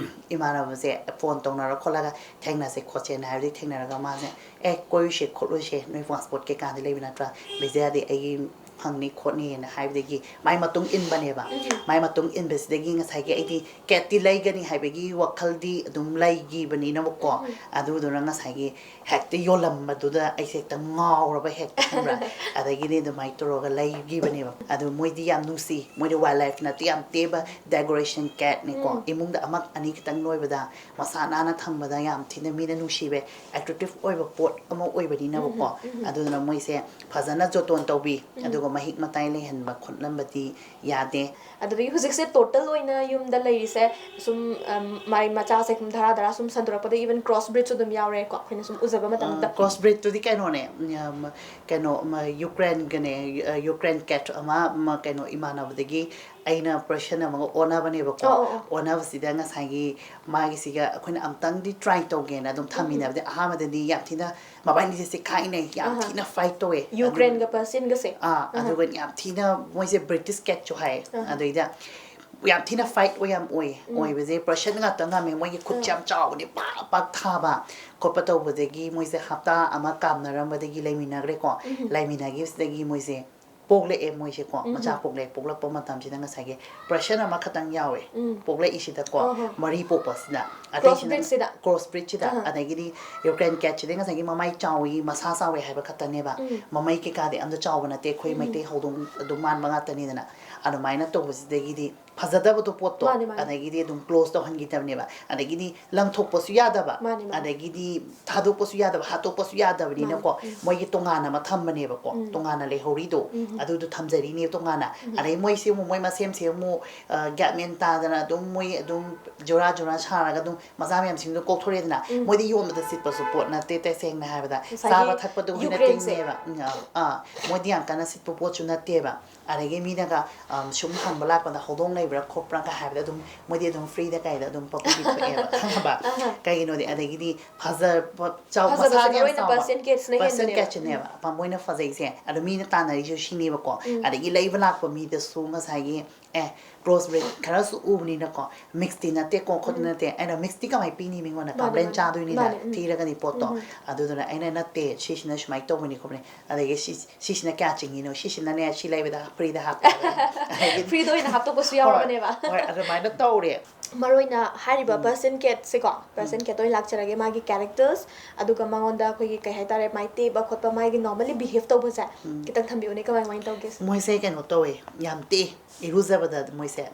ꯏꯃꯥꯟꯅꯕꯁꯦ ꯐꯣꯟ ꯇꯧꯅꯔ ꯈꯣꯠꯂꯒ ꯊꯦꯡꯅꯁꯦ ꯈꯣꯠꯁꯦꯅ ꯍꯥꯏꯕꯗꯤ ꯊꯦꯡꯅꯔꯒ ꯃꯥꯁꯦ, "ꯑꯦ, ꯀꯣꯏꯔꯨꯁꯦ ꯈꯣꯠꯂꯨꯁꯦ, ꯅꯣꯏ ꯄꯥꯁꯄꯣꯔꯠ ꯀꯩꯀꯥꯗꯤ ꯂꯩꯕ ꯅꯠꯇ꯭ꯔꯥ? ꯚꯤꯖꯥꯗꯤ ꯑꯩꯒꯤ ꯐꯪꯅꯤ ꯈꯣꯠꯅꯤꯅ" ꯍꯥꯏꯕꯗꯒꯤ ꯃꯥꯏ ꯃꯇꯨꯡ ꯏꯟꯕꯅꯦꯕ꯫ ꯃꯥꯏ ꯃꯇꯨꯡ ꯏꯟꯕꯁꯤꯗꯒꯤ ꯉꯁꯥꯏꯒꯤ ꯑꯩꯗꯤ ꯀꯦꯠꯇꯤ ꯂꯩꯒꯅꯤ ꯍꯥꯏꯕꯒꯤ ꯋꯥꯈꯜꯗꯤ ꯑꯗꯨꯝ ꯂꯩꯈꯤꯕꯅꯤꯅꯕꯀꯣ꯫ ꯑꯗꯨꯗꯨꯅ ꯉꯁꯥꯏꯒꯤ ꯍꯦꯛꯇ ꯌꯣꯜꯂꯝꯕꯗꯨꯗ ꯑꯩꯁꯦ ꯍꯦꯛꯇ ꯉꯥꯎꯔꯕ ꯍꯦꯛꯇ, ꯈꯪꯕ꯭ꯔꯥ? ꯑꯗꯒꯤꯗꯤ ꯑꯗꯨꯃꯥꯏꯅ ꯇꯧꯔꯒ ꯂꯩꯈꯤꯕꯅꯦꯕ꯫ ꯑꯗꯨ ꯃꯣꯏꯗꯤ ꯌꯥꯝ ꯅꯨꯡꯁꯤ, ꯃꯣꯏꯗꯤ ꯋꯥꯏꯜ ꯂꯥꯏꯐ ꯅꯠꯇꯦ, ꯌꯥꯝ ꯇꯦꯕ ꯗꯦꯀꯣꯔꯦꯁꯟ ꯀꯦꯠꯅꯤꯀꯣ꯫ ꯏꯃꯨꯡꯗ ꯑꯃ ꯑꯅꯤ ꯈꯤꯇꯪ ꯂꯣꯏꯕꯗ ꯃꯁꯥ ꯅꯥꯟꯅ ꯊꯝꯕꯗ ꯌꯥꯝ ꯊꯤꯅ ꯃꯤꯅ ꯅꯨꯡꯁꯤꯕ ꯑꯦꯇ꯭ꯔꯦꯛꯇꯤꯞ ꯑꯣꯏꯕ ꯄꯣꯠ ꯑꯃ ꯑꯣꯏꯕꯅꯤꯅꯕꯀꯣ꯫ ꯑꯗꯨꯗꯨꯅ ꯃꯣꯏꯁꯦ ꯐꯖꯅ ꯖꯣꯇꯣꯟ ꯇꯧꯕꯤ, ꯑꯗꯨꯒ ꯃꯍꯤꯛ ꯃꯇꯥꯏ ꯂꯩꯍꯟꯕ ꯈꯣꯠꯍꯟꯕꯗꯤ ꯌꯥꯗꯦ꯫ ꯑꯗꯨꯗꯒꯤ ꯍꯧꯖꯤꯛꯁꯦ ꯇꯣꯇꯦꯜ ꯑꯣꯏꯅ ꯌꯨꯝꯗ ꯂꯩꯔꯤꯁꯦ ꯁꯨꯝ, ꯑꯝ, ꯃꯥꯏ ꯃꯆꯥꯁꯦ ꯁꯨꯝ ꯙꯔꯥ ꯙꯔꯥ ꯁꯨꯝ ꯁꯟꯗꯣꯔꯛꯄꯗ, ꯏꯚꯟ ꯀ꯭ꯔꯣꯁ ꯕ꯭ꯔꯤꯗꯁꯨ ꯑꯗꯨꯝ ꯌꯥꯎꯔꯦꯀꯣ, ꯑꯩꯈꯣꯏꯅ ꯁꯨꯝ ꯎꯖꯕ ꯃꯇꯝꯗ꯫ ꯀ꯭ꯔꯣꯁ ꯕ꯭ꯔꯤꯗꯇꯨꯗꯤ ꯀꯩꯅꯣꯅꯦ, ꯎꯝ, ꯀꯩꯅꯣ, ꯑꯃ, ꯌꯨꯀ꯭ꯔꯦꯟꯒꯅꯦ, ꯑ, ꯌꯨꯀ꯭ꯔꯦꯟ ꯀꯦꯠ ꯑꯃ, ꯑꯃ, ꯀꯩꯅꯣ, ꯏꯃꯥꯟꯅꯕꯗꯒꯤ ꯑꯩꯅ ꯄꯔꯁꯤꯌꯟ ꯑꯃꯒ ꯑꯣꯟꯅꯕꯅꯦꯕꯀꯣ꯫ ꯑꯣ, ꯑꯣ, ꯑꯣ꯫ ꯑꯣꯟꯅꯕꯁꯤꯗ ꯉꯁꯥꯏꯒꯤ ꯃꯥꯒꯤꯁꯤꯒ ꯑꯩꯈꯣꯏꯅ ꯑꯝꯇꯪꯗꯤ ꯇ꯭ꯔꯥꯏ ꯇꯧꯒꯦꯅ ꯑꯗꯨꯝ ꯊꯝꯃꯤꯟꯅꯕꯗ, ꯑꯍꯥꯟꯕꯗꯗꯤ ꯌꯥꯝ ꯊꯤꯅ ꯃꯕꯥꯅꯤꯁꯦ ꯆꯤꯈꯥꯏꯅꯩ, ꯌꯥꯝ ꯊꯤꯅ ꯐꯥꯏꯠ ꯇꯧꯋꯦ꯫ ꯑꯗꯨ ꯌꯨꯀ꯭ꯔꯦꯟꯒ ꯄꯔꯁꯤꯌꯟꯒꯁꯦ? ꯑꯥ, ꯑꯗꯨꯒ ꯌꯥꯝ ꯊꯤꯅ ꯃꯣꯏꯁꯦ ꯕ꯭ꯔꯤꯇꯤꯁ ꯀꯦꯠꯁꯨ ꯍꯥꯏ꯫ ꯑꯗꯩꯗ ꯌꯥꯝ ꯊꯤꯅ ꯐꯥꯏꯠ ꯑꯣꯏ, ꯌꯥꯝ ꯑꯣꯏ꯫ ꯑꯣꯏꯕꯁꯦ ꯄꯔꯁꯤꯌꯟ ꯉꯥꯛꯇ ꯉꯝꯃꯦ, ꯃꯣꯏꯒꯤ ꯈꯨꯠꯁꯦ ꯌꯥꯝ ꯆꯥꯎꯕꯅꯦ, ꯄꯥꯛ ꯄꯥꯛ ꯊꯥꯕ ꯈꯣꯠꯄ ꯇꯧꯕꯗꯒꯤ ꯃꯣꯏꯁꯦ ꯍꯞꯇꯥ ꯑꯃ ꯀꯥꯝꯅꯔꯝꯕꯗꯒꯤ ꯂꯩꯃꯤꯟꯅꯈ꯭ꯔꯦꯀꯣ꯫ ꯂꯩꯃꯤꯟꯅꯈꯤꯕꯁꯤꯗꯒꯤ ꯃꯣꯏꯁꯦ ꯄꯣꯛꯂꯛꯑꯦ ꯃꯣꯏꯁꯦꯀꯣ, ꯃꯆꯥ ꯄꯣꯛꯂꯛꯑꯦ꯫ ꯄꯣꯛꯂꯛꯄ ꯃꯇꯝꯁꯤꯗ ꯉꯁꯥꯏꯒꯤ ꯄꯔꯁꯤꯌꯟ ꯑꯃꯈꯛꯇꯪ ꯌꯥꯎꯋꯦ ꯄꯣꯛꯂꯛꯏꯁꯤꯗꯀꯣ, ꯑꯍꯣ꯫ ꯃꯔꯤ ꯄꯣꯛꯄꯁꯤꯗ꯫ ꯀ꯭ꯔꯣꯁ ꯑꯇꯩꯁꯤꯅ ꯕ꯭ꯔꯤꯗꯁꯤꯗ? ꯀ꯭ꯔꯣꯁ ꯕ꯭ꯔꯤꯗꯁꯤꯗ꯫ ꯑꯍꯥ꯫ ꯑꯗꯒꯤꯗꯤ ꯌꯨꯀ꯭ꯔꯦꯟ ꯀꯦꯠꯁꯤꯗꯤ ꯉꯁꯥꯏꯒꯤ ꯃꯃꯥꯏ ꯆꯥꯎꯏ, ꯃꯁꯥ ꯆꯥꯎꯏ ꯍꯥꯏꯕ ꯈꯛꯇꯅꯦꯕ꯫ ꯃꯃꯩ ꯀꯩꯀꯥꯗꯤ ꯑꯝꯇ ꯆꯥꯎꯕ ꯅꯠꯇꯦ, ꯑꯩꯈꯣꯏ ꯃꯩꯇꯩ ꯍꯧꯗꯣꯡ ꯑꯗꯨꯝ ꯃꯥꯟꯕ ꯉꯥꯛꯇꯅꯤꯗꯅ꯫ ꯑꯗꯨꯃꯥꯏꯅ ꯇꯧꯕꯁꯤꯗꯒꯤꯗꯤ ꯐꯖꯗꯕꯗꯣ ꯄꯣꯠꯇꯣ꯫ ꯃꯥꯅꯦ, ꯃꯥꯅꯦ꯫ ꯑꯗꯒꯤꯗꯤ ꯑꯗꯨꯝ close ꯇꯧꯍꯟꯈꯤꯗꯕꯅꯦꯕ꯫ ꯑꯗꯒꯤꯗꯤ ꯂꯪꯊꯣꯛꯄꯁꯨ ꯌꯥꯗꯕ꯫ ꯃꯥꯅꯦ, ꯃꯥꯅꯦ꯫ ꯑꯗꯒꯤꯗꯤ ꯊꯥꯗꯣꯛꯄꯁꯨ ꯌꯥꯗꯕ, ꯍꯥꯠꯇꯣꯛꯄꯁꯨ ꯌꯥꯗꯕꯅꯤꯅꯀꯣ꯫ ꯃꯥꯅꯦ, ꯎꯝ꯫ ꯃꯣꯏꯒꯤ ꯇꯣꯉꯥꯟꯅ ꯑꯃ ꯊꯝꯕꯅꯦꯕꯀꯣ꯫ ꯎꯝ꯫ ꯇꯣꯉꯥꯟꯅ ꯂꯩꯍꯧꯔꯤꯗꯣ꯫ ꯎꯝ꯫ ꯑꯗꯨꯗꯣ ꯊꯝꯖꯔꯤꯅꯦ ꯇꯣꯉꯥꯟꯅ꯫ ꯎꯝ꯫ ꯑꯗꯩ ꯃꯣꯏꯁꯦ ꯑꯃꯨꯛ ꯃꯣꯏ ꯃꯁꯦꯝꯁꯦ ꯑꯃꯨꯛ, ꯑ, ꯒ꯭ꯌꯥꯟ ꯃꯦꯟ ꯇꯥꯗꯅ ꯑꯗꯨꯝ ꯃꯣꯏ ꯑꯗꯨꯝ ꯖꯨꯔꯥ ꯖꯨꯔꯥ ꯁꯥꯔꯒ ꯑꯗꯨꯝ ꯃꯆꯥ ꯃꯌꯥꯝꯁꯤꯡꯗꯣ ꯀꯣꯛꯊꯣꯔꯛꯑꯦꯗꯅ꯫ ꯎꯝ꯫ ꯃꯣꯏꯗꯤ ꯌꯣꯟꯕꯗ ꯁꯤꯠꯄꯁꯨ ꯄꯣꯠ ꯅꯠꯇꯦ, ꯇꯁꯦꯡꯅ ꯍꯥꯏꯕꯗ꯫ ꯉꯁꯥꯏꯒꯤ ꯆꯥꯕ ꯊꯛꯄꯗꯨꯒꯤ ꯅꯠꯇꯦ꯫ Ukraineꯁꯦ꯫ ꯎꯝ, ꯑꯥ, ꯑꯥ꯫ ꯃꯣꯏꯗꯤ ꯌꯥꯝ ꯀꯟꯅ ꯁꯤꯠꯄ ꯄꯣꯠꯁꯨ ꯅꯠꯇꯦꯕ꯫ ꯑꯗꯒꯤ ꯃꯤꯅꯒ, ꯑꯝ, ꯁꯨꯝ ꯍꯪꯕ ꯂꯥꯛꯄꯗ ꯍꯧꯗꯣꯡ ꯂꯩꯕ꯭ꯔꯥ ꯈꯣꯠꯄ꯭ꯔꯥꯒ ꯍꯥꯏꯕꯗ ꯑꯗꯨꯝ ꯃꯣꯏꯗꯤ ꯑꯗꯨꯝ freeꯗ ꯀꯩꯗ ꯑꯗꯨꯝ ꯄꯪꯄꯤꯗ ꯊꯣꯛꯑꯦꯕ, ꯈꯪꯉꯕ? ꯑꯍꯥ꯫ ꯀꯩꯒꯤꯅꯣꯗꯤ ꯑꯗꯒꯤꯗꯤ ꯐꯖꯕ, ꯆꯥꯎ-, ꯐꯖꯕꯁꯦ ꯃꯁꯥꯗꯤ ꯌꯥꯝ ꯃꯔꯨꯑꯣꯏꯅ ꯆꯥꯎꯕ꯫ Persian catꯁꯤꯅ Persian ꯍꯦꯟꯕꯅꯦꯕ꯫ Catꯁꯤꯅꯦꯕ꯫ ꯎꯝ꯫ ꯃꯣꯏꯅ ꯐꯖꯩꯁꯦ꯫ ꯑꯗꯣ ꯃꯤꯅ ꯇꯥꯟꯅꯔꯤꯁꯨ ꯁꯤꯅꯦꯕꯀꯣ꯫ ꯎꯝ꯫ ꯑꯗꯒꯤ ꯂꯩꯕ ꯂꯥꯛꯄ ꯃꯤꯗꯁꯨ ꯉꯁꯥꯏꯒꯤ, ꯑꯦ, cross breed ꯈꯔꯁꯨ ꯎꯕꯅꯤꯅꯀꯣ, mixꯇꯤ ꯅꯠꯇꯦꯀꯣ, ꯈꯣꯠꯇꯤ ꯎꯝ꯫ ꯅꯠꯇꯦ꯫ ꯑꯩꯅ mixꯇꯤ ꯀꯃꯥꯏꯅ ꯄꯤꯅꯤ ꯃꯤꯉꯣꯟꯗ? ꯃꯥꯅꯦ, complain ꯃꯥꯅꯦ꯫ ꯆꯥꯗꯣꯏꯅꯤꯗꯅ, ꯃꯥꯅꯦ, ꯎꯝ꯫ ꯊꯤꯔꯒꯗꯤ ꯄꯣꯠꯇꯣ꯫ ꯎꯝ꯫ ꯑꯗꯨꯗꯨꯅ ꯑꯩꯅ, "ꯅꯠꯇꯦ, ꯁꯤꯁꯤꯅ ꯁꯨꯃꯥꯏꯅ ꯇꯧꯕꯅꯤ ꯈꯣꯠꯄꯅꯤ"꯫ ꯑꯗꯒꯤ ꯁꯤ, ꯁꯤꯁꯤꯅ ꯀꯌꯥ ꯆꯤꯡꯉꯤꯅꯣ? ꯁꯤꯁꯤꯅꯅꯦ, ꯁꯤ ꯂꯩꯕꯗ freeꯗ ꯍꯥꯞꯄꯦ꯫ ꯑꯗꯒꯤ freeꯗ ꯑꯣꯏꯅ ꯍꯥꯞꯇꯣꯛꯄꯁꯨ ꯍꯣꯏ, ꯌꯥꯎꯔꯕꯅꯦꯕ꯫ ꯍꯣꯏ, ꯑꯗꯨꯃꯥꯏꯅ ꯇꯧꯔꯦ꯫ ꯃꯔꯨꯑꯣꯏꯅ ꯍꯥꯏꯔꯤꯕ ꯎꯝ꯫ Persian catꯁꯦꯀꯣ, Persian ꯎꯝ꯫ Cat ꯑꯣꯏꯅ ꯂꯥꯛꯆꯔꯒꯦ, ꯃꯥꯒꯤ characters, ꯑꯗꯨꯒ ꯃꯉꯣꯟꯗ ꯑꯩꯈꯣꯏꯒꯤ ꯀꯩ ꯍꯥꯏꯇꯥꯔꯦ, ꯃꯥꯏ ꯇꯦꯕ ꯈꯣꯠꯄ, ꯃꯥꯒꯤ normally behave ꯇꯧꯕꯁꯦ ꯎꯝ꯫ ꯈꯤꯇꯪ ꯊꯝꯕꯤꯌꯨꯅꯦ, ꯀꯃꯥꯏ ꯀꯃꯥꯏꯅ ꯇꯧꯒꯦ ꯁꯤꯕꯣ? ꯃꯣꯏꯁꯦ ꯀꯩꯅꯣ ꯇꯧꯋꯦ, ꯌꯥꯝ ꯇꯦ, ꯏꯔꯨꯖꯕꯗ ꯃꯣꯏꯁꯦ,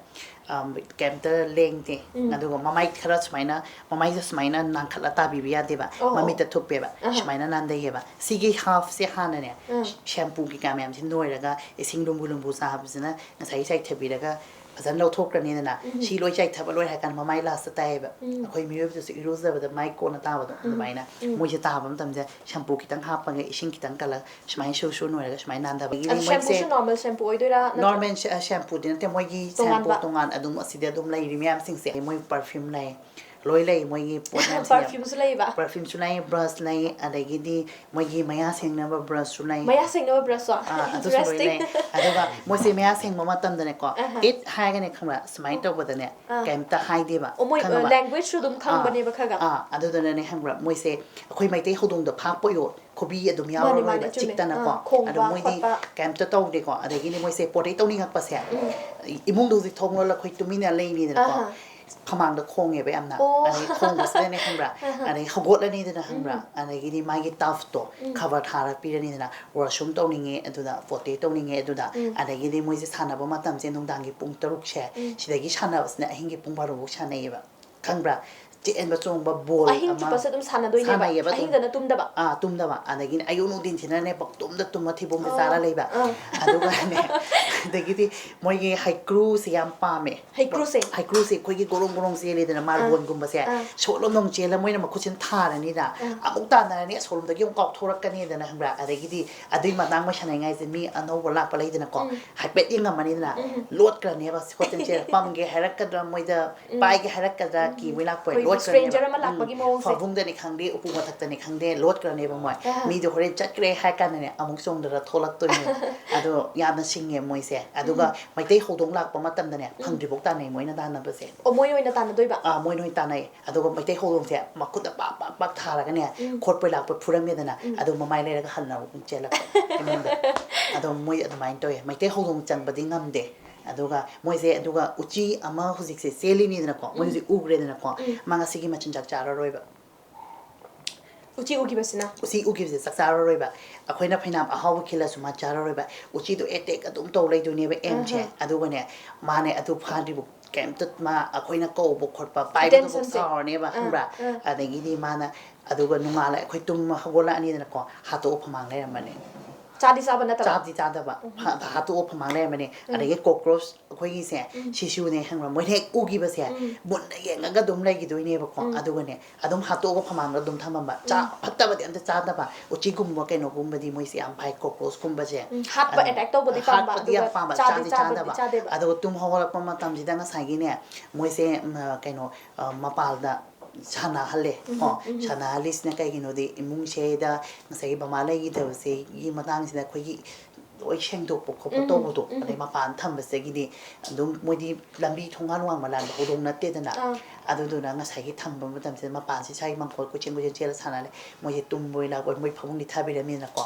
ꯑꯝ, ꯀꯩꯝꯇ ꯂꯦꯡꯗꯦ꯫ ꯎꯝ꯫ ꯑꯗꯨꯒ ꯃꯃꯥꯏ ꯈꯔ ꯁꯨꯃꯥꯏꯅ, ꯃꯃꯥꯏꯁꯦ ꯁꯨꯃꯥꯏꯅ ꯅꯥꯟꯈꯠꯂ ꯇꯥꯕꯤꯕ ꯌꯥꯗꯦꯕ꯫ ꯑꯣ, ꯑꯣ꯫ ꯃꯃꯤꯠꯇ ꯊꯨꯞꯄꯦꯕ꯫ ꯑꯍꯥ꯫ ꯁꯨꯃꯥꯏꯅ ꯅꯥꯟꯗꯩꯌꯦꯕ꯫ ꯁꯤꯒꯤ halfꯁꯦ ꯍꯥꯟꯅꯅꯦ, ꯑꯥ꯫ shampoo ꯀꯩꯀꯥ ꯃꯌꯥꯝꯁꯦ ꯅꯣꯏꯔꯒ ꯏꯁꯤꯡ ꯂꯨꯝꯕꯨ ꯂꯨꯝꯕꯨ ꯆꯥꯕꯁꯤꯅ ꯉꯁꯥꯏꯒꯤ ꯆꯥꯏꯊꯕꯤꯔꯒ ꯐꯖꯅ ꯂꯧꯊꯣꯛꯈ꯭ꯔꯅꯤꯗꯅ꯫ ꯎꯝ꯫ ꯁꯤ ꯂꯣꯏ ꯆꯥꯏꯊꯕ ꯂꯣꯏꯔꯦ ꯍꯥꯏ ꯀꯥꯟꯗ ꯃꯃꯥꯏ lastꯇ ꯇꯥꯏꯌꯦꯕ꯫ ꯎꯝ꯫ ꯑꯩꯈꯣꯏ ꯃꯤꯑꯣꯏꯕꯗꯁꯨ ꯏꯔꯨꯖꯕꯗ ꯃꯥꯏ ꯀꯣꯟꯅ ꯇꯥꯕꯗꯣ ꯎꯝ꯫ ꯑꯗꯨꯃꯥꯏꯅ꯫ ꯎꯝ꯫ ꯃꯣꯏꯁꯦ ꯇꯥꯕ ꯃꯇꯝꯗ shampoo ꯈꯤꯇꯪ ꯍꯥꯞꯄꯒ ꯏꯁꯤꯡ ꯈꯤꯇꯪ ꯀꯜꯂꯒ ꯁꯨꯃꯥꯏꯅ ꯁꯨꯔ ꯁꯨꯔ ꯅꯣꯏꯔꯒ ꯁꯨꯃꯥꯏꯅ ꯅꯥꯟꯗꯕꯒꯤꯅꯤ ꯑꯗꯣ ꯃꯣꯏꯁꯦ꯫ Shampooꯁꯨ normal shampoo ꯑꯣꯏꯗꯣꯏꯔꯥ ꯅꯠꯇ꯭ꯔꯒ? Normal ꯁꯦ-, ꯑ, shampooꯗꯤ ꯅꯠꯇꯦ, ꯃꯣꯏꯒꯤ ꯇꯣꯉꯥꯟꯕ? Shampoo ꯇꯣꯉꯥꯟ ꯑꯗꯨꯝ ꯑꯁꯤꯗ ꯑꯗꯨꯝ ꯂꯩꯔꯤ ꯃꯌꯥꯝꯁꯤꯡꯁꯦ꯫ ꯃꯣꯏ perfume ꯂꯩ, ꯂꯣꯏ ꯂꯩ, ꯃꯣꯏꯒꯤ ꯄꯣꯠ ꯃꯌꯥꯝꯁꯦ꯫ Perfumeꯁꯨ ꯂꯩꯕ? Perfumeꯁꯨ ꯂꯩ, brush ꯂꯩ, ꯑꯗꯒꯤꯗꯤ ꯃꯣꯏꯒꯤ ꯃꯌꯥ ꯁꯦꯡꯅꯕ brushꯁꯨ ꯂꯩ꯫ ꯃꯌꯥ ꯁꯦꯡꯅꯕ brushꯁꯨ? ꯑꯥ, ꯑꯗꯨꯁꯨ ꯂꯣꯏ ꯂꯩ꯫ Interesting꯫ ꯑꯗꯨꯒ ꯃꯣꯏꯁꯦ ꯃꯌꯥ ꯁꯦꯡꯕ ꯃꯇꯝꯗꯅꯦꯀꯣ, ꯑꯍꯥ꯫ It ꯍꯥꯏꯔꯒꯅꯦ ꯈꯪꯕ꯭ꯔꯥ, ꯁꯨꯃꯥꯏꯅ ꯑꯥ꯫ ꯇꯧꯕꯗꯅꯦ ꯑꯥ꯫ ꯀꯩꯝꯇ ꯍꯥꯏꯗꯦꯕ, ꯑꯣ, ꯃꯣꯏ, ꯑ, ꯈꯪꯉꯕ? Languageꯁꯨ ꯑꯗꯨꯝ ꯑꯥ, ꯈꯪꯕꯅꯦꯕ ꯈꯔ ꯈꯔ꯫ ꯑꯥ, ꯑꯗꯨꯗꯨꯅꯅꯦ ꯈꯪꯕ꯭ꯔꯥ, ꯃꯣꯏꯁꯦ ꯑꯩꯈꯣꯏ ꯃꯩꯇꯩ ꯍꯧꯗꯣꯡꯗ ꯐꯥ ꯄꯣꯛꯌꯣ, ꯈꯨꯕꯤ ꯑꯗꯨꯝ ꯃꯥꯅꯦ, ꯌꯥꯎꯔꯔꯣꯏꯕ, ꯃꯥꯅꯦ, ꯆꯨꯝꯃꯦ꯫ ꯆꯤꯛꯇꯅꯀꯣ꯫ ꯑꯥ, ꯈꯣꯡꯕ ꯑꯗꯣ ꯃꯣꯏꯗꯤ ꯈꯣꯠꯄ꯫ ꯀꯩꯝꯇ ꯇꯧꯗꯦꯀꯣ꯫ ꯑꯗꯒꯤꯗꯤ ꯃꯣꯏꯁꯦ protect ꯇꯧꯅꯤꯡꯉꯛꯄꯁꯦ, ꯎꯝ꯫ ꯏꯃꯨꯡꯗ ꯍꯧꯖꯤꯛ ꯊꯣꯡ ꯂꯣꯜꯂ ꯑꯩꯈꯣꯏ ꯇꯨꯃꯤꯟꯅ ꯂꯩꯅꯤꯗꯅꯀꯣ꯫ ꯑꯍꯥ꯫ ꯈꯃꯥꯡꯗ ꯈꯣꯡꯉꯦꯕ ꯌꯥꯝꯅ꯫ ꯑꯣ꯫ ꯑꯗꯩ ꯈꯣꯡꯕꯁꯤꯗꯅꯦ, ꯈꯪꯕ꯭ꯔꯥ? ꯑꯍ꯫ ꯑꯗꯩ ꯍꯧꯒꯠꯂꯅꯤꯗꯅ, ꯈꯪꯕ꯭ꯔꯥ? ꯎꯝ꯫ ꯑꯗꯒꯤꯗꯤ ꯃꯥꯒꯤ turfꯇꯣ ꯎꯝ꯫ Cover ꯊꯥꯔ ꯄꯤꯔꯅꯤꯗꯅ, washroom ꯇꯧꯅꯤꯡꯉꯦ ꯑꯗꯨꯗ, potty ꯇꯧꯅꯤꯡꯉꯦ ꯑꯗꯨꯗ, ꯎꯝ꯫ ꯑꯗꯒꯤꯗꯤ ꯃꯣꯏꯁꯦ ꯁꯥꯟꯅꯕ ꯃꯇꯝꯁꯦ ꯅꯨꯡꯗꯥꯡꯒꯤ ꯄꯨꯡ ꯇꯔꯨꯛꯁꯦ, ꯎꯝ꯫ ꯁꯤꯗꯒꯤ ꯁꯥꯟꯅꯕꯁꯤꯅ ꯑꯍꯤꯡꯒꯤ ꯄꯨꯡ ꯕꯥꯔꯣ ꯐꯥꯎ ꯁꯥꯟꯅꯩꯌꯦꯕ, ꯈꯪꯕ꯭ꯔꯥ? ꯆꯦꯟꯕ ꯆꯣꯡꯕ, ball ꯑꯍꯤꯡ ꯑꯃ ꯆꯨꯞꯄꯁꯦ ꯑꯗꯨꯝ ꯁꯥꯟꯅꯗꯣꯏꯅꯦꯕ? ꯁꯥꯟꯅꯩꯌꯦꯕ ꯑꯗꯨꯝ꯫ ꯑꯍꯤꯡꯗꯅ ꯇꯨꯝꯗꯕ? ꯑꯥ, ꯇꯨꯝꯗꯕ꯫ ꯑꯗꯒꯤꯅꯦ ꯑꯌꯨꯛ ꯅꯨꯡꯊꯤꯟꯁꯤꯅꯅꯦ ꯄꯪꯇꯨꯝꯗ ꯇꯨꯝꯃ ꯊꯤꯕꯣꯡꯁꯦ ꯑꯣ꯫ ꯆꯥꯔ ꯂꯩꯕ꯫ ꯑꯥ꯫ ꯑꯗꯨꯒꯅꯦ, ꯑꯗꯒꯤꯗꯤ ꯃꯣꯏꯒꯤ ꯍꯩꯀ꯭ꯔꯨꯁꯦ ꯌꯥꯝ ꯄꯥꯝꯃꯦ꯫ ꯍꯩꯀ꯭ꯔꯨꯁꯦ? ꯍꯩꯀ꯭ꯔꯨꯁꯦ ꯑꯩꯈꯣꯏꯒꯤ ꯒꯣꯔꯣꯡ ꯒꯣꯔꯣꯡ ꯆꯦꯜꯂꯤꯗꯅ, ꯑꯥ꯫ ꯃꯥꯔꯕꯣꯟꯒꯨꯝꯕꯁꯦ꯫ ꯑꯥ꯫ ꯁꯣꯝꯂꯣꯝꯗ ꯑꯃꯨꯛ ꯆꯦꯜꯂ ꯃꯣꯏꯅ ꯃꯈꯨꯠꯁꯤꯅ ꯊꯥꯔꯅꯤꯗ꯫ ꯑꯥ꯫ ꯑꯃꯨꯛ ꯇꯥꯟꯅꯔꯅꯤ, ꯑꯁꯣꯝꯂꯣꯝꯗꯒꯤ ꯑꯃꯨꯛ ꯀꯥꯎꯊꯣꯔꯛꯀꯅꯤꯗꯅ, ꯈꯪꯕ꯭ꯔꯥ? ꯑꯗꯒꯤꯗꯤ ꯑꯗꯨꯏ ꯃꯇꯥꯡ ꯃꯣꯏ ꯁꯥꯟꯅꯉꯥꯏꯁꯦ ꯃꯤ ꯑꯅꯧꯕ ꯂꯥꯛꯄ ꯂꯩꯗꯅꯀꯣ, ꯎꯝ꯫ ꯍꯥꯏꯐꯦꯠ ꯌꯦꯡꯉꯝꯃꯅꯤꯗꯅ, ꯎꯝ꯫ ꯂꯣꯠꯈ꯭ꯔꯅꯦꯕ꯫ ꯍꯣꯠꯆꯤꯟ ꯆꯦꯜꯂ ꯄꯝꯒꯦ ꯍꯥꯏꯔꯛꯀꯗ꯭ꯔꯥ, ꯃꯣꯏꯗ ꯎꯝ꯫ ꯄꯥꯏꯒꯦ ꯍꯥꯏꯔꯛꯀꯗ꯭ꯔꯥ ꯎꯝ꯫ ꯀꯤꯕꯣꯏ ꯂꯥꯛꯄꯣꯏ ꯑꯩꯈꯣꯏꯒꯤ ꯂꯣꯠꯈ꯭ꯔꯅꯦꯕ꯫ Stranger ꯑꯃ ꯎꯝ꯫ ꯂꯥꯛꯄꯒꯤ ꯃꯑꯣꯡꯁꯦ꯫ ꯐꯃꯨꯡꯗꯅꯤ ꯈꯪꯗꯦ, ꯎꯄꯨ ꯃꯊꯛꯇꯅꯤ ꯈꯪꯗꯦ, ꯂꯣꯠꯈ꯭ꯔꯅꯦꯕ ꯃꯣꯏ꯫ ꯑꯥ꯫ ꯃꯤꯗꯣ ꯍꯣꯔꯦꯟ ꯆꯠꯈ꯭ꯔꯦ ꯍꯥꯏ ꯀꯥꯟꯗꯅꯦ, ꯑꯃꯨꯛ ꯆꯣꯡꯊꯔ ꯊꯣꯛꯂꯛꯇꯣꯏꯅꯦ꯫ ꯑꯗꯣ ꯌꯥꯝꯅ ꯁꯤꯡꯉꯦ ꯃꯣꯏꯁꯦ꯫ ꯑꯗꯨꯒ ꯎꯝ꯫ ꯃꯩꯇꯩ ꯍꯧꯗꯣꯡ ꯂꯥꯛꯄ ꯃꯇꯝꯗꯅꯦ, ꯎꯝ꯫ ꯐꯪꯗ꯭ꯔꯤꯐꯥꯎ ꯇꯥꯟꯅꯩ ꯃꯣꯏꯅ ꯇꯥꯟꯅꯕꯁꯦ꯫ ꯑꯣ, ꯃꯣꯏ ꯑꯣꯏꯅ ꯇꯥꯟꯅꯗꯣꯏꯕ? ꯑꯥ, ꯃꯣꯏꯅ ꯑꯣꯏꯅ ꯇꯥꯟꯅꯩ꯫ ꯑꯗꯨꯒ ꯃꯩꯇꯩ ꯍꯧꯗꯣꯡꯁꯦ ꯃꯈꯨꯠꯇ ꯄꯥꯛ ꯄꯥꯛ ꯄꯥꯛ ꯊꯥꯔꯒꯅꯦ, ꯎꯝ꯫ ꯈꯣꯠꯄꯣꯏ ꯂꯥꯛꯄꯣꯏ ꯐꯨꯔꯝꯃꯦꯗꯅ, ꯎꯝ꯫ ꯑꯗꯨ ꯃꯃꯥꯏ ꯂꯩꯔꯒ ꯍꯟꯅ ꯑꯃꯨꯛ ꯆꯦꯜꯂꯛꯄ ꯏꯃꯨꯡꯗ꯫ ꯑꯗꯣ ꯃꯣꯏ ꯑꯗꯨꯃꯥꯏꯅ ꯇꯧꯋꯦ꯫ ꯃꯩꯇꯩ ꯍꯧꯗꯣꯡ ꯆꯪꯕꯗꯤ ꯉꯝꯗꯦ꯫ ꯑꯗꯨꯒ ꯃꯣꯏꯁꯦ, ꯑꯗꯨꯒ ꯎꯆꯤ ꯑꯃ ꯍꯧꯖꯤꯛꯁꯦ ꯆꯦꯜꯂꯤꯅꯤꯗꯅꯀꯣ, ꯃꯣꯏ ꯎꯝ꯫ ꯍꯧꯖꯤꯛ ꯎꯈ꯭ꯔꯦꯗꯅꯀꯣ, ꯎꯝ꯫ ꯃꯥ ꯉꯁꯤꯒꯤ ꯃꯆꯤꯟꯖꯥꯛ ꯆꯥꯔꯔꯣꯏꯕ꯫ ꯎꯆꯤ ꯎꯈꯤꯕꯁꯤꯅ? ꯎꯆꯤ ꯎꯈꯤꯕꯁꯦ ꯆꯥꯛ ꯆꯥꯔꯔꯣꯏꯕ꯫ ꯑꯩꯈꯣꯏꯅ ꯐꯩꯅꯥꯝ ꯑꯍꯥꯎꯕ ꯈꯤꯜꯂꯁꯨ ꯃꯥ ꯆꯥꯔꯔꯣꯏꯕ꯫ ꯎꯆꯤꯗꯣ attack ꯑꯗꯨꯝ ꯇꯧ ꯂꯩꯗꯣꯏꯅꯦꯕ, aimꯁꯦ꯫ ꯑꯍ꯫ ꯑꯗꯨꯒꯅꯦ, ꯃꯥꯅꯦ ꯑꯗꯨ ꯐꯥꯗ꯭ꯔꯤꯕꯨ ꯀꯩꯝꯇ ꯃꯥ ꯑꯩꯈꯣꯏꯅ ꯀꯧꯕ ꯈꯣꯠꯄ ꯄꯥꯏꯕꯗꯨꯕꯨ Tensionꯁꯦ꯫ ꯁꯥꯎꯔꯅꯦꯕ, ꯑꯥ, ꯈꯪꯕ꯭ꯔꯥ? ꯑꯥ꯫ ꯑꯗꯒꯤꯗꯤ ꯃꯥꯅ, ꯑꯗꯨꯒ ꯅꯣꯡꯉꯥꯜꯂ ꯑꯩꯈꯣꯏ ꯇꯨꯝꯕ ꯍꯧꯒꯠꯂꯛꯑꯅꯤꯗꯅꯀꯣ, ꯍꯥꯠꯇꯣꯛꯑ ꯐꯃꯥꯡ ꯂꯩꯔꯝꯃꯅꯤ꯫ ꯆꯥꯗꯤ ꯆꯥꯕ ꯅꯠꯇꯕ? ꯆꯥꯕꯗꯤ ꯆꯥꯗꯕ꯫ ꯎꯝ꯫ ꯐ-, ꯍꯥꯠꯇꯣꯛꯑ ꯐꯃꯥꯡ ꯂꯩꯔꯝꯃꯅꯤ꯫ ꯎꯝ꯫ ꯑꯗꯒꯤ cockroach ꯑꯩꯈꯣꯏꯒꯤꯁꯦ, ꯎꯝ꯫ ꯁꯤꯁꯨꯅꯦ, ꯈꯪꯕ꯭ꯔꯥ? ꯃꯣꯏꯅ ꯍꯦꯛ ꯎꯈꯤꯕꯁꯦ, ꯎꯝ꯫ ꯃꯨꯟꯅ ꯌꯦꯡꯉꯒ ꯑꯗꯨꯝ ꯂꯩꯈꯤꯗꯣꯏꯅꯦꯕꯀꯣ꯫ ꯎꯝ꯫ ꯑꯗꯨꯒꯅꯦ, ꯑꯗꯨꯝ ꯍꯥꯠꯇꯣꯛꯑꯒ ꯐꯃꯥꯡꯗ ꯑꯗꯨꯝ ꯊꯝꯃꯝꯕ꯫ ꯆꯥ-, ꯎꯝ꯫ ꯐꯠꯇꯕꯗꯤ ꯑꯝꯇ ꯆꯥꯗꯕ꯫ ꯎꯆꯤꯒꯨꯝꯕ ꯀꯩꯅꯣꯒꯨꯝꯕꯗꯤ ꯃꯣꯏꯁꯦ ꯌꯥꯝ ꯐꯥꯏ, cockroachꯀꯨꯝꯕꯁꯦ꯫ ꯎꯝ, ꯍꯥꯠꯄ, ꯑꯗꯨꯝ attack ꯇꯧꯕꯗꯤ ꯄꯥꯝꯕ, ꯍꯥꯠꯄꯗꯤ ꯑꯗꯨꯒ ꯌꯥꯝ ꯄꯥꯝꯕ, ꯆꯥꯗꯤ ꯆꯥꯗꯤ ꯆꯥꯕꯗꯤ ꯆꯥꯗꯕ꯫ ꯆꯥꯗꯦꯕ꯫ ꯑꯗꯨꯒ ꯇꯨꯝ ꯍꯧꯒꯠꯂꯛꯄ ꯃꯇꯝꯁꯤꯗ ꯉꯁꯥꯏꯒꯤꯅꯦ, ꯃꯣꯏꯁꯦ, ꯎꯝ, ꯀꯩꯅꯣ, ꯑ, ꯃꯄꯥꯜꯗ ꯁꯥꯟꯅꯍꯜꯂꯦ, ꯎꯝ, ꯀꯣ꯫ ꯎꯝ꯫ ꯁꯥꯟꯅꯍꯜꯂꯤꯁꯤꯅ ꯀꯩꯒꯤꯅꯣꯗꯤ, ꯏꯃꯨꯡꯁꯤꯗ ꯉꯁꯥꯏꯒꯤ ꯃꯃꯥ ꯂꯩꯈꯤꯗꯕꯁꯤꯒꯤ ꯃꯇꯥꯡꯁꯤꯗ ꯑꯩꯈꯣꯏꯒꯤ ꯂꯣꯏ ꯁꯦꯡꯗꯣꯛꯄ ꯈꯣꯠꯄ ꯎꯝ, ꯇꯧꯕꯗꯣ, ꯎꯝ꯫ ꯑꯗꯩ ꯃꯄꯥꯟ ꯊꯝꯕꯁꯤꯗꯒꯤꯗꯤ ꯑꯗꯨꯝ ꯃꯣꯏꯗꯤ ꯂꯝꯕꯤ ꯊꯣꯡꯒꯥꯟ ꯋꯥꯡꯃ ꯂꯥꯟꯕ ꯍꯧꯗꯣꯡ ꯅꯠꯇꯦꯗꯅ꯫ ꯑꯥ꯫ ꯑꯗꯨꯗꯨꯅ ꯉꯁꯥꯏꯒꯤ ꯊꯝꯕ ꯃꯇꯝꯁꯤꯗ ꯃꯄꯥꯟꯁꯤ ꯁ꯭ꯋꯥꯏꯒꯤ ꯃꯥꯡꯒꯣꯜ ꯀꯣꯏꯆꯦꯟ ꯀꯣꯏꯆꯦꯟ ꯆꯦꯜꯂ ꯁꯥꯟꯅꯍꯜꯂꯦ꯫ ꯃꯣꯏꯁꯦ ꯇꯨꯝꯕꯣꯏ ꯂꯥꯛꯄꯣꯏ ꯃꯣꯏ ꯐꯃꯨꯡꯗꯤ ꯊꯥꯕꯤꯔꯝꯃꯦꯗꯅꯀꯣ꯫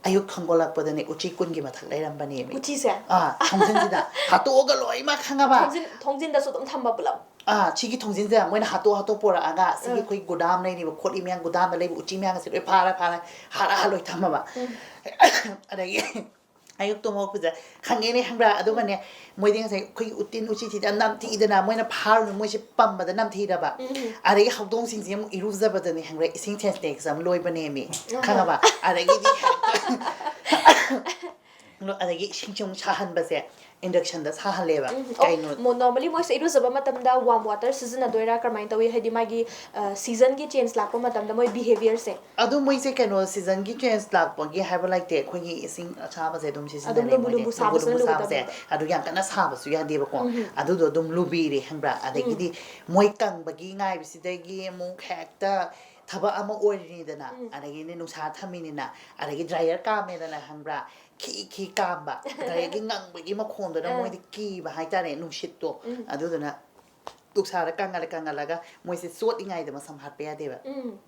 ꯑꯌꯨꯛ ꯈꯪꯒꯣꯜꯂꯛꯄꯗꯅꯦ ꯎꯆꯤ ꯀꯨꯟꯒꯤ ꯃꯊꯛ ꯂꯩꯔꯝꯕꯅꯦꯃꯤ꯫ ꯎꯆꯤꯁꯦ? ꯑꯥ, ꯊꯣꯡꯖꯤꯟꯁꯤꯗ ꯍꯥꯠꯇꯣꯛꯑꯒ ꯂꯣꯏꯅꯃꯛ, ꯈꯪꯉꯕ? ꯊꯣꯡꯖꯤꯟ, ꯊꯣꯡꯖꯤꯟꯗꯁꯨ ꯑꯗꯨꯝ ꯊꯝꯕ ꯄꯨꯂꯞ? ꯑꯥ, ꯁꯤꯒꯤ ꯊꯣꯡꯖꯤꯟꯁꯦ ꯃꯣꯏꯅ ꯍꯥꯠꯇꯣꯛ ꯍꯥꯠꯇꯣꯛ ꯄꯣꯔꯛꯑꯒ, ꯁꯤꯒꯤ ꯑꯩꯈꯣꯏ ꯒꯣꯗꯥꯝ ꯂꯩꯔꯤꯕ ꯈꯣꯠꯂꯤ ꯃꯌꯥꯝ, ꯒꯣꯗꯥꯝꯗ ꯂꯩꯕ ꯎꯆꯤ ꯃꯌꯥꯝꯒꯁꯦ ꯂꯣꯏ ꯐꯥꯔ ꯐꯥꯔ ꯍꯥꯠꯂ ꯍꯥꯠꯂ ꯂꯣꯏ ꯊꯝꯃꯕ꯫ ꯑꯗꯒꯤ ꯑꯌꯨꯛ ꯇꯨꯝ ꯍꯧꯒꯠꯄꯁꯦ ꯈꯪꯉꯦꯅꯦ, ꯈꯪꯕ꯭ꯔꯥ? ꯑꯗꯨꯒꯅꯦ, ꯃꯣꯏꯗꯤ ꯉꯁꯥꯏ ꯑꯩꯈꯣꯏꯒꯤ ꯎꯇꯤꯟ ꯎꯆꯤꯁꯤꯗꯤ ꯌꯥꯝ ꯅꯝꯊꯤꯗꯅ, ꯃꯣꯏꯅ ꯐꯥꯔꯨꯅꯨ, ꯃꯣꯏꯁꯦ ꯄꯝꯕꯗ ꯅꯝꯊꯤꯔꯕ꯫ ꯑꯗꯒꯤ ꯍꯧꯗꯣꯡꯁꯤꯡꯁꯦ ꯑꯃꯨꯛ ꯏꯔꯨꯖꯕꯗꯅꯦ, ꯈꯪꯕ꯭ꯔꯥ, ꯏꯁꯤꯡ ꯁꯦꯟꯇꯦꯛꯁ ꯑꯃ ꯂꯣꯏꯕꯅꯦꯃꯤ, ꯈꯪꯉꯕ? ꯑꯗꯒꯤꯗꯤ ꯍꯦꯛꯇ ꯑꯗꯒꯤ ꯏꯁꯤꯡꯁꯦ ꯑꯃꯨꯛ ꯁꯥꯍꯟꯕꯁꯦ, inductionꯗ ꯁꯥꯍꯜꯂꯦꯕ꯫ ꯎꯝ, ꯑꯣ, ꯀꯩꯅꯣ? ꯃꯣ-, normally ꯃꯣꯏꯁꯦ ꯏꯔꯨꯖꯕ ꯃꯇꯝꯗ warm water ꯁꯤꯖꯤꯟꯅꯗꯣꯏꯔꯥ, ꯀꯔꯝꯍꯥꯏꯅ ꯇꯧꯏ? ꯍꯥꯏꯗꯤ ꯃꯥꯒꯤ, ꯑ, seasonꯒꯤ change ꯂꯥꯛꯄ ꯃꯇꯝꯗ ꯃꯣꯏ behaviourꯁꯦ? ꯑꯗꯨ ꯃꯣꯏꯁꯦ ꯀꯩꯅꯣ, seasonꯒꯤ change ꯂꯥꯛꯄꯒꯤ ꯍꯥꯏꯕ ꯂꯩꯇꯦ, ꯑꯩꯈꯣꯏꯒꯤ ꯏꯁꯤꯡ ꯑꯁꯥꯕꯁꯦ ꯑꯗꯨꯝ ꯑꯗꯨꯝ ꯁꯤꯖꯤꯟꯅꯔꯦ ꯂꯨꯝꯕꯨ ꯃꯣꯏꯗꯤ꯫ ꯂꯨꯝꯕꯨ ꯂꯨꯝꯕꯨ ꯁꯥꯕꯁꯤꯅ ꯂꯨꯝꯕꯨ ꯁꯥꯕꯁꯦ, ꯂꯨꯒꯗꯕꯅꯦꯕ꯫ ꯑꯗꯨ ꯌꯥꯝ ꯀꯟꯅ ꯁꯥꯕꯁꯨ ꯌꯥꯗꯦꯕꯀꯣ꯫ ꯎꯝ꯫ ꯑꯗꯨꯗꯣ ꯑꯗꯨꯝ ꯂꯨꯕꯤꯔꯦ, ꯈꯪꯕ꯭ꯔꯥ? ꯎꯝ꯫ ꯑꯗꯒꯤꯗꯤ ꯃꯣꯏ ꯀꯪꯕꯒꯤ ꯉꯥꯏꯕꯁꯤꯗꯒꯤ ꯑꯃꯨꯛ ꯍꯦꯛꯇ ꯊꯕꯛ ꯑꯃ ꯑꯣꯏꯔꯤꯅꯤꯗꯅ, ꯎꯝ꯫ ꯑꯗꯒꯤꯗꯤ ꯅꯨꯡꯁꯥ ꯊꯝꯃꯤꯅꯤꯅ, ꯑꯗꯒꯤ dryer ꯀꯥꯝꯃꯦꯗꯅ, ꯈꯪꯕ꯭ꯔꯥ? ꯈꯤ ꯈꯤ ꯀꯥꯝꯕ, dryer ꯒꯤ ꯉꯪꯕꯒꯤ ꯃꯈꯣꯟꯗꯨꯅ ꯑꯥ꯫ ꯃꯣꯏꯗꯤ ꯀꯤꯕ ꯍꯥꯏꯇꯥꯔꯦ, ꯅꯨꯡꯁꯤꯠꯇꯣ꯫ ꯎꯝ꯫ ꯑꯗꯨꯗꯨꯅ ꯅꯨꯡꯁꯥꯗ ꯀꯪꯍꯜꯂ ꯀꯪꯍꯜꯂꯒ ꯃꯣꯏꯁꯦ ꯆꯣꯠꯂꯤꯉꯩꯗ ꯃꯁꯝ ꯍꯥꯠꯄ ꯌꯥꯗꯦꯕ꯫ ꯎꯝ꯫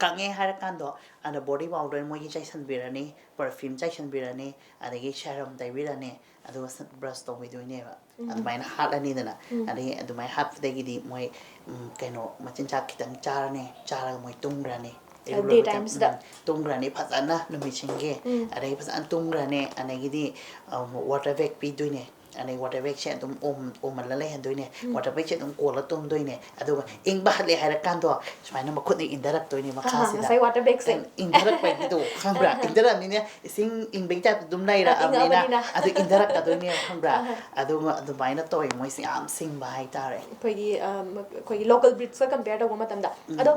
ꯀꯪꯉꯦ ꯍꯥꯏꯔꯀꯥꯟꯗꯣ, ꯑꯗ body powder ꯃꯣꯏꯒꯤ ꯆꯥꯏꯁꯟꯕꯤꯔꯅꯤ, perfume ꯆꯥꯏꯁꯟꯕꯤꯔꯅꯤ, ꯑꯗꯒꯤ serum ꯇꯩꯕꯤꯔꯅꯤ, ꯑꯗꯨꯒ ꯁ-, brush ꯇꯧꯕꯤꯗꯣꯏꯅꯦꯕ꯫ ꯎꯝ꯫ ꯑꯗꯨꯃꯥꯏꯅ ꯍꯥꯠꯂꯅꯤꯗꯅ꯫ ꯎꯝ꯫ ꯑꯗꯒꯤ ꯑꯗꯨꯃꯥꯏꯅ ꯍꯥꯠꯄꯗꯒꯤꯗꯤ ꯃꯣꯏ, ꯎꯝ, ꯀꯩꯅꯣ, ꯃꯆꯤꯟꯖꯥꯛ ꯈꯤꯇꯪ ꯆꯥꯔꯅꯤ, ꯆꯥꯔꯒ ꯃꯣꯏ ꯇꯨꯝꯈ꯭ꯔꯅꯤ꯫ ꯑ, ꯏꯔꯨ ꯂꯣꯏꯕ time-, daytimeꯁꯤꯗ? ꯎꯝ, ꯇꯨꯝꯈ꯭ꯔꯅꯤ ꯐꯖꯅ ꯅꯨꯃꯤꯠꯁꯤꯡꯒꯤ꯫ ꯎꯝ꯫ ꯑꯗꯒꯤ ꯐꯖꯅ ꯇꯨꯝꯈ꯭ꯔꯅꯤ, ꯑꯗꯒꯤꯗꯤ, ꯑ, water bag ꯄꯤꯗꯣꯏꯅꯦ꯫ ꯑꯗꯩ water bagꯁꯦ ꯑꯗꯨꯝ ꯑꯣꯝ-, ꯑꯣꯝꯍꯜꯂ ꯂꯩꯍꯟꯗꯣꯏꯅꯦ꯫ ꯎꯝ꯫ Water bagꯁꯦ ꯑꯗꯨꯝ ꯀꯣꯜꯂ ꯇꯨꯝꯗꯣꯏꯅꯦ꯫ ꯑꯗꯨꯒ ꯏꯪꯕ ꯍꯜꯂꯦ ꯍꯥꯏꯔꯀꯥꯟꯗꯣ ꯁꯨꯃꯥꯏꯅ ꯃꯈꯨꯠꯅ ꯏꯟꯊꯔꯛꯇꯣꯏꯅꯦ ꯑꯍꯥ, ꯃꯈꯥꯁꯤꯗ꯫ ꯉꯁꯥꯏ water bagꯁꯦ꯫ ꯏꯟꯊꯔꯛꯄꯒꯤꯗꯣ ꯈꯪꯕ꯭ꯔꯥ? ꯑꯍꯥ꯫ ꯏꯟꯊꯔꯛꯑꯃꯤꯅ ꯏꯁꯤꯡ ꯏꯪꯕꯒꯤ typeꯇ ꯑꯗꯨꯝ ꯑ, ꯂꯩꯔꯛꯑꯕꯅꯤꯅ, ꯏꯪꯉꯛꯑꯕꯅꯤꯅ꯫ ꯑꯗꯨ ꯏꯟꯊꯔꯛꯀꯗꯣꯏꯅꯦꯕ, ꯈꯪꯕ꯭ꯔꯥ? ꯑꯍꯥ꯫ ꯑꯗꯨꯒ ꯑꯗꯨꯃꯥꯏꯅ ꯇꯧꯋꯦ, ꯃꯣꯏꯁꯦ ꯌꯥꯝ ꯁꯤꯡꯕ ꯍꯥꯏꯇꯥꯔꯦ꯫ ꯑꯩꯈꯣꯏꯒꯤ, ꯑ, ꯃ-, ꯑꯩꯈꯣꯏꯒꯤ local breedꯀ compare ꯇꯧꯕ ꯃꯇꯝꯗ꯫ ꯎꯝ꯫ ꯑꯗꯣ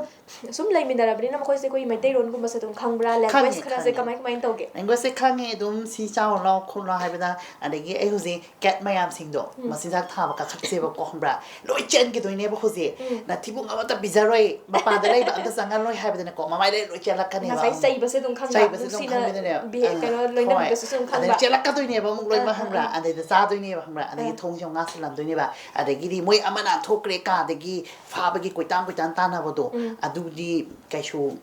ꯁꯨꯝ ꯂꯩꯃꯤꯟꯅꯔꯕꯅꯤꯅ ꯃꯈꯣꯏꯁꯦ ꯑꯩꯈꯣꯏꯒꯤ ꯃꯩꯇꯩꯔꯣꯟꯒꯨꯝꯕꯁꯦ ꯑꯗꯨꯝ ꯈꯪꯕ꯭ꯔꯥ? ꯈꯪꯉꯦ, language ꯈꯔꯁꯦ ꯈꯪꯉꯦ꯫ ꯀꯃꯥꯏ, ꯀꯃꯥꯏꯅ ꯇꯧꯒꯦ? Languageꯁꯦ ꯈꯪꯉꯦ ꯑꯗꯨꯝ, ꯁꯤ ꯆꯥꯎ ꯂꯥꯎ ꯈꯣꯠꯂꯣ ꯍꯥꯏꯕꯗ, ꯑꯗꯒꯤ ꯑꯩ ꯍꯧꯖꯤꯛ cat ꯃꯌꯥꯝꯁꯤꯡꯗꯣ, ꯎꯝ꯫ ꯃꯆꯤꯟꯖꯥꯛ ꯊꯥꯕ ꯀꯥꯈꯠꯁꯦꯕꯀꯣ, ꯈꯪꯕ꯭ꯔꯥ? ꯂꯣꯏ ꯆꯦꯟꯈꯤꯗꯣꯏꯅꯦꯕ ꯍꯧꯖꯤꯛ꯫ ꯎꯝ꯫ ꯅꯊꯤꯕꯣꯡ ꯑꯃꯠꯇ ꯄꯤꯖꯔꯣꯏ, ꯃꯄꯥꯟꯗ ꯂꯩꯕ ꯑꯝꯇ ꯆꯪꯍꯜꯂꯣꯏ ꯍꯥꯏꯕꯗꯅꯦꯀꯣ, ꯃꯃꯥꯏꯗ ꯂꯣꯏ ꯆꯦꯜꯂꯛꯀꯅꯦꯕ ꯉꯁꯥꯏ ꯑꯃꯨꯛ꯫ ꯆꯩꯕꯁꯦ ꯑꯗꯨꯝ ꯈꯪꯕ꯭ꯔꯥ? ꯆꯩꯕꯁꯦ ꯑꯗꯨꯝ ꯅꯨꯡꯁꯤꯅ ꯈꯪꯕꯤꯗꯅꯦꯕ꯫ ꯕꯤ-, ꯑꯥ, ꯀꯩꯅꯣ, ꯍꯣꯏ꯫ ꯂꯣꯏꯅꯕꯤꯕꯁꯨ ꯑꯗꯨꯝ ꯈꯪꯕ꯭ꯔꯥ? ꯑꯗꯩ ꯆꯦꯜꯂꯛꯀꯗꯣꯏꯅꯦꯕ ꯑꯃꯨꯛ ꯂꯣꯏꯅꯃꯛ, ꯑꯥ, ꯑꯥ, ꯈꯪꯕ꯭ꯔꯥ? ꯑꯥ꯫ ꯑꯗꯩꯗ ꯆꯥꯗꯣꯏꯅꯦꯕ, ꯈꯪꯕ꯭ꯔꯥ? ꯑꯗꯒꯤ ꯑꯥ꯫ ꯊꯣꯡꯁꯦ ꯑꯃꯨꯛ ꯉꯥꯁꯤꯜꯂꯝꯗꯣꯏꯅꯦꯕ꯫ ꯑꯗꯒꯤꯗꯤ ꯃꯣꯏ ꯑꯃ ꯅꯥꯟꯊꯣꯛꯈ꯭ꯔꯦ ꯀꯥꯗꯒꯤ ꯐꯥꯕꯒꯤ ꯀꯣꯏꯇꯥꯟ ꯀꯣꯏꯇꯥꯟ ꯇꯥꯟꯅꯕꯗꯣ, ꯎꯝ꯫ ꯑꯗꯨꯗꯤ ꯀꯩꯁꯨ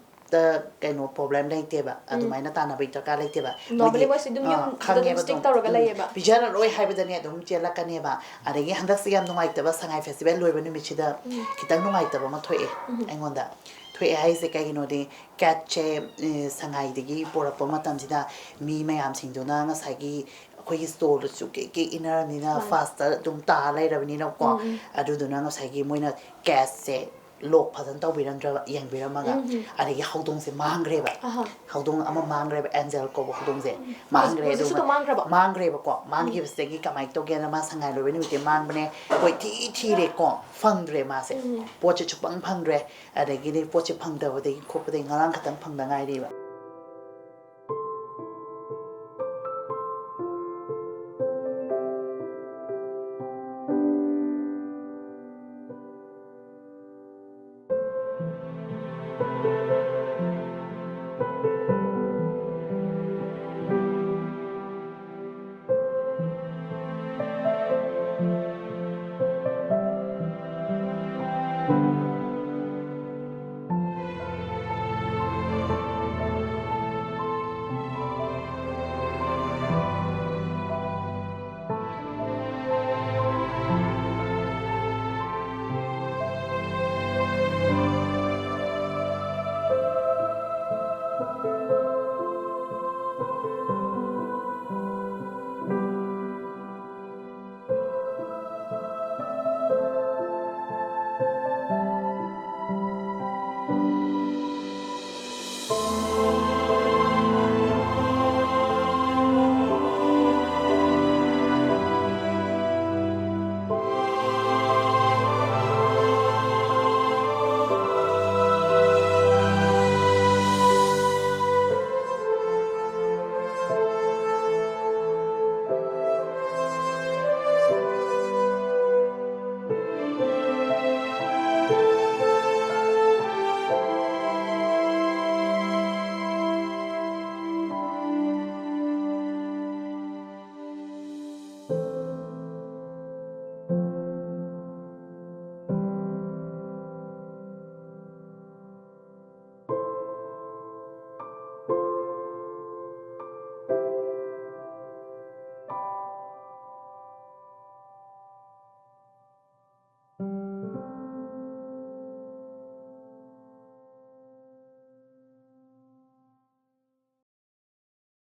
ꯀꯩꯅꯣ problem ꯂꯩꯇꯦꯕ, ꯑꯗꯨꯃꯥꯏꯅ ꯇꯥꯟꯅꯕꯒꯤ ꯗꯔꯀꯥꯔ ꯂꯩꯇꯦꯕ꯫ Normally ꯃꯣꯏꯁꯦ ꯑꯗꯨꯝ ꯑꯥ, ꯌꯨꯝꯗ ꯑꯗꯨꯝ ꯈꯪꯉꯦꯕ stick ꯑꯗꯨꯝ꯫ ꯇꯧꯔꯒ ꯎꯝ, ꯂꯩꯌꯦꯕ꯫ ꯄꯤꯖꯔꯔꯣꯏ ꯍꯥꯏꯕꯗꯅꯦ ꯑꯗꯨꯝ ꯆꯦꯜꯂꯛꯀꯅꯦꯕ꯫ ꯑꯗꯒꯤ ꯍꯟꯗꯛꯁꯦ ꯌꯥꯝ ꯅꯨꯡꯉꯥꯏꯇꯕ ꯁꯉꯥꯏ festival ꯂꯣꯏꯕ ꯅꯨꯃꯤꯠꯁꯤꯗ ꯈꯤꯇꯪ ꯅꯨꯡꯉꯥꯏꯇꯕ ꯑꯃ ꯊꯣꯛꯑꯦ ꯑꯩꯉꯣꯟꯗ꯫ ꯊꯣꯛꯑꯦ ꯍꯥꯏꯁꯦ ꯀꯩꯒꯤꯅꯣꯗꯤ, catꯁꯦ, ꯑꯦ, ꯁꯉꯥꯏꯗꯒꯤ ꯄꯨꯔꯛꯄ ꯃꯇꯝꯁꯤꯗ ꯃꯤ ꯃꯌꯥꯝꯁꯤꯡꯗꯨꯅ ꯉꯁꯥꯏꯒꯤ ꯑꯩꯈꯣꯏꯒꯤ stallꯗꯨꯁꯨ ꯀꯦꯛ ꯀꯦꯛ ꯏꯟꯅꯔꯕꯅꯤꯅ ꯃꯥꯅꯦ꯫ fastꯇ ꯑꯗꯨꯝ ꯇꯥ ꯂꯩꯔꯕꯅꯤꯅꯀꯣ꯫ ꯑꯗꯨꯗꯨꯅ ꯉꯁꯥꯏꯒꯤ ꯃꯣꯏꯅ catꯁꯦ lock ꯐꯖꯅ ꯇꯧꯕꯤꯔꯝꯗ꯭ꯔꯕ, ꯌꯦꯡꯕꯤꯔꯝꯃꯒ꯫ ꯑꯗꯒꯤ ꯍꯧꯗꯣꯡꯁꯦ ꯃꯥꯡꯈ꯭ꯔꯦꯕ꯫ ꯑꯍꯥ꯫ ꯍꯧꯗꯣꯡ ꯑꯃ ꯃꯥꯡꯈ꯭ꯔꯦꯕ, Angel ꯀꯧꯕ ꯍꯧꯗꯣꯡꯁꯦ꯫ ꯃꯥꯡꯈ꯭ꯔꯦ꯫ ꯍꯧꯖꯤꯛꯁꯨ ꯑꯗꯨꯒ ꯑꯗꯨꯝ ꯃꯥꯡꯈ꯭ꯔꯕ? ꯃꯥꯡꯈ꯭ꯔꯦꯕꯀꯣ꯫ ꯃꯥꯡꯈꯤꯕꯁꯤꯗꯒꯤ ꯀꯃꯥꯏꯅ ꯇꯧꯒꯦꯅ, ꯃꯥ ꯁꯉꯥꯏ ꯂꯣꯏꯕ ꯅꯨꯃꯤꯠꯇꯤ ꯃꯥꯡꯕꯅꯦ, ꯀꯣꯏꯊꯤ ꯊꯤꯔꯦꯀꯣ, ꯐꯪꯗ꯭ꯔꯦ ꯃꯥꯁꯦ꯫ ꯄꯣꯠꯁꯦ ꯁꯨꯛꯐꯪ ꯐꯪꯗ꯭ꯔꯦ꯫ ꯑꯗꯒꯤꯗꯤ ꯄꯣꯠꯁꯦ ꯐꯪꯗꯕꯗꯒꯤ ꯈꯣꯠꯄꯗꯒꯤ ꯉꯔꯥꯡ ꯈꯛꯇꯪ ꯐꯪꯗ ꯉꯥꯏꯔꯤꯕ꯫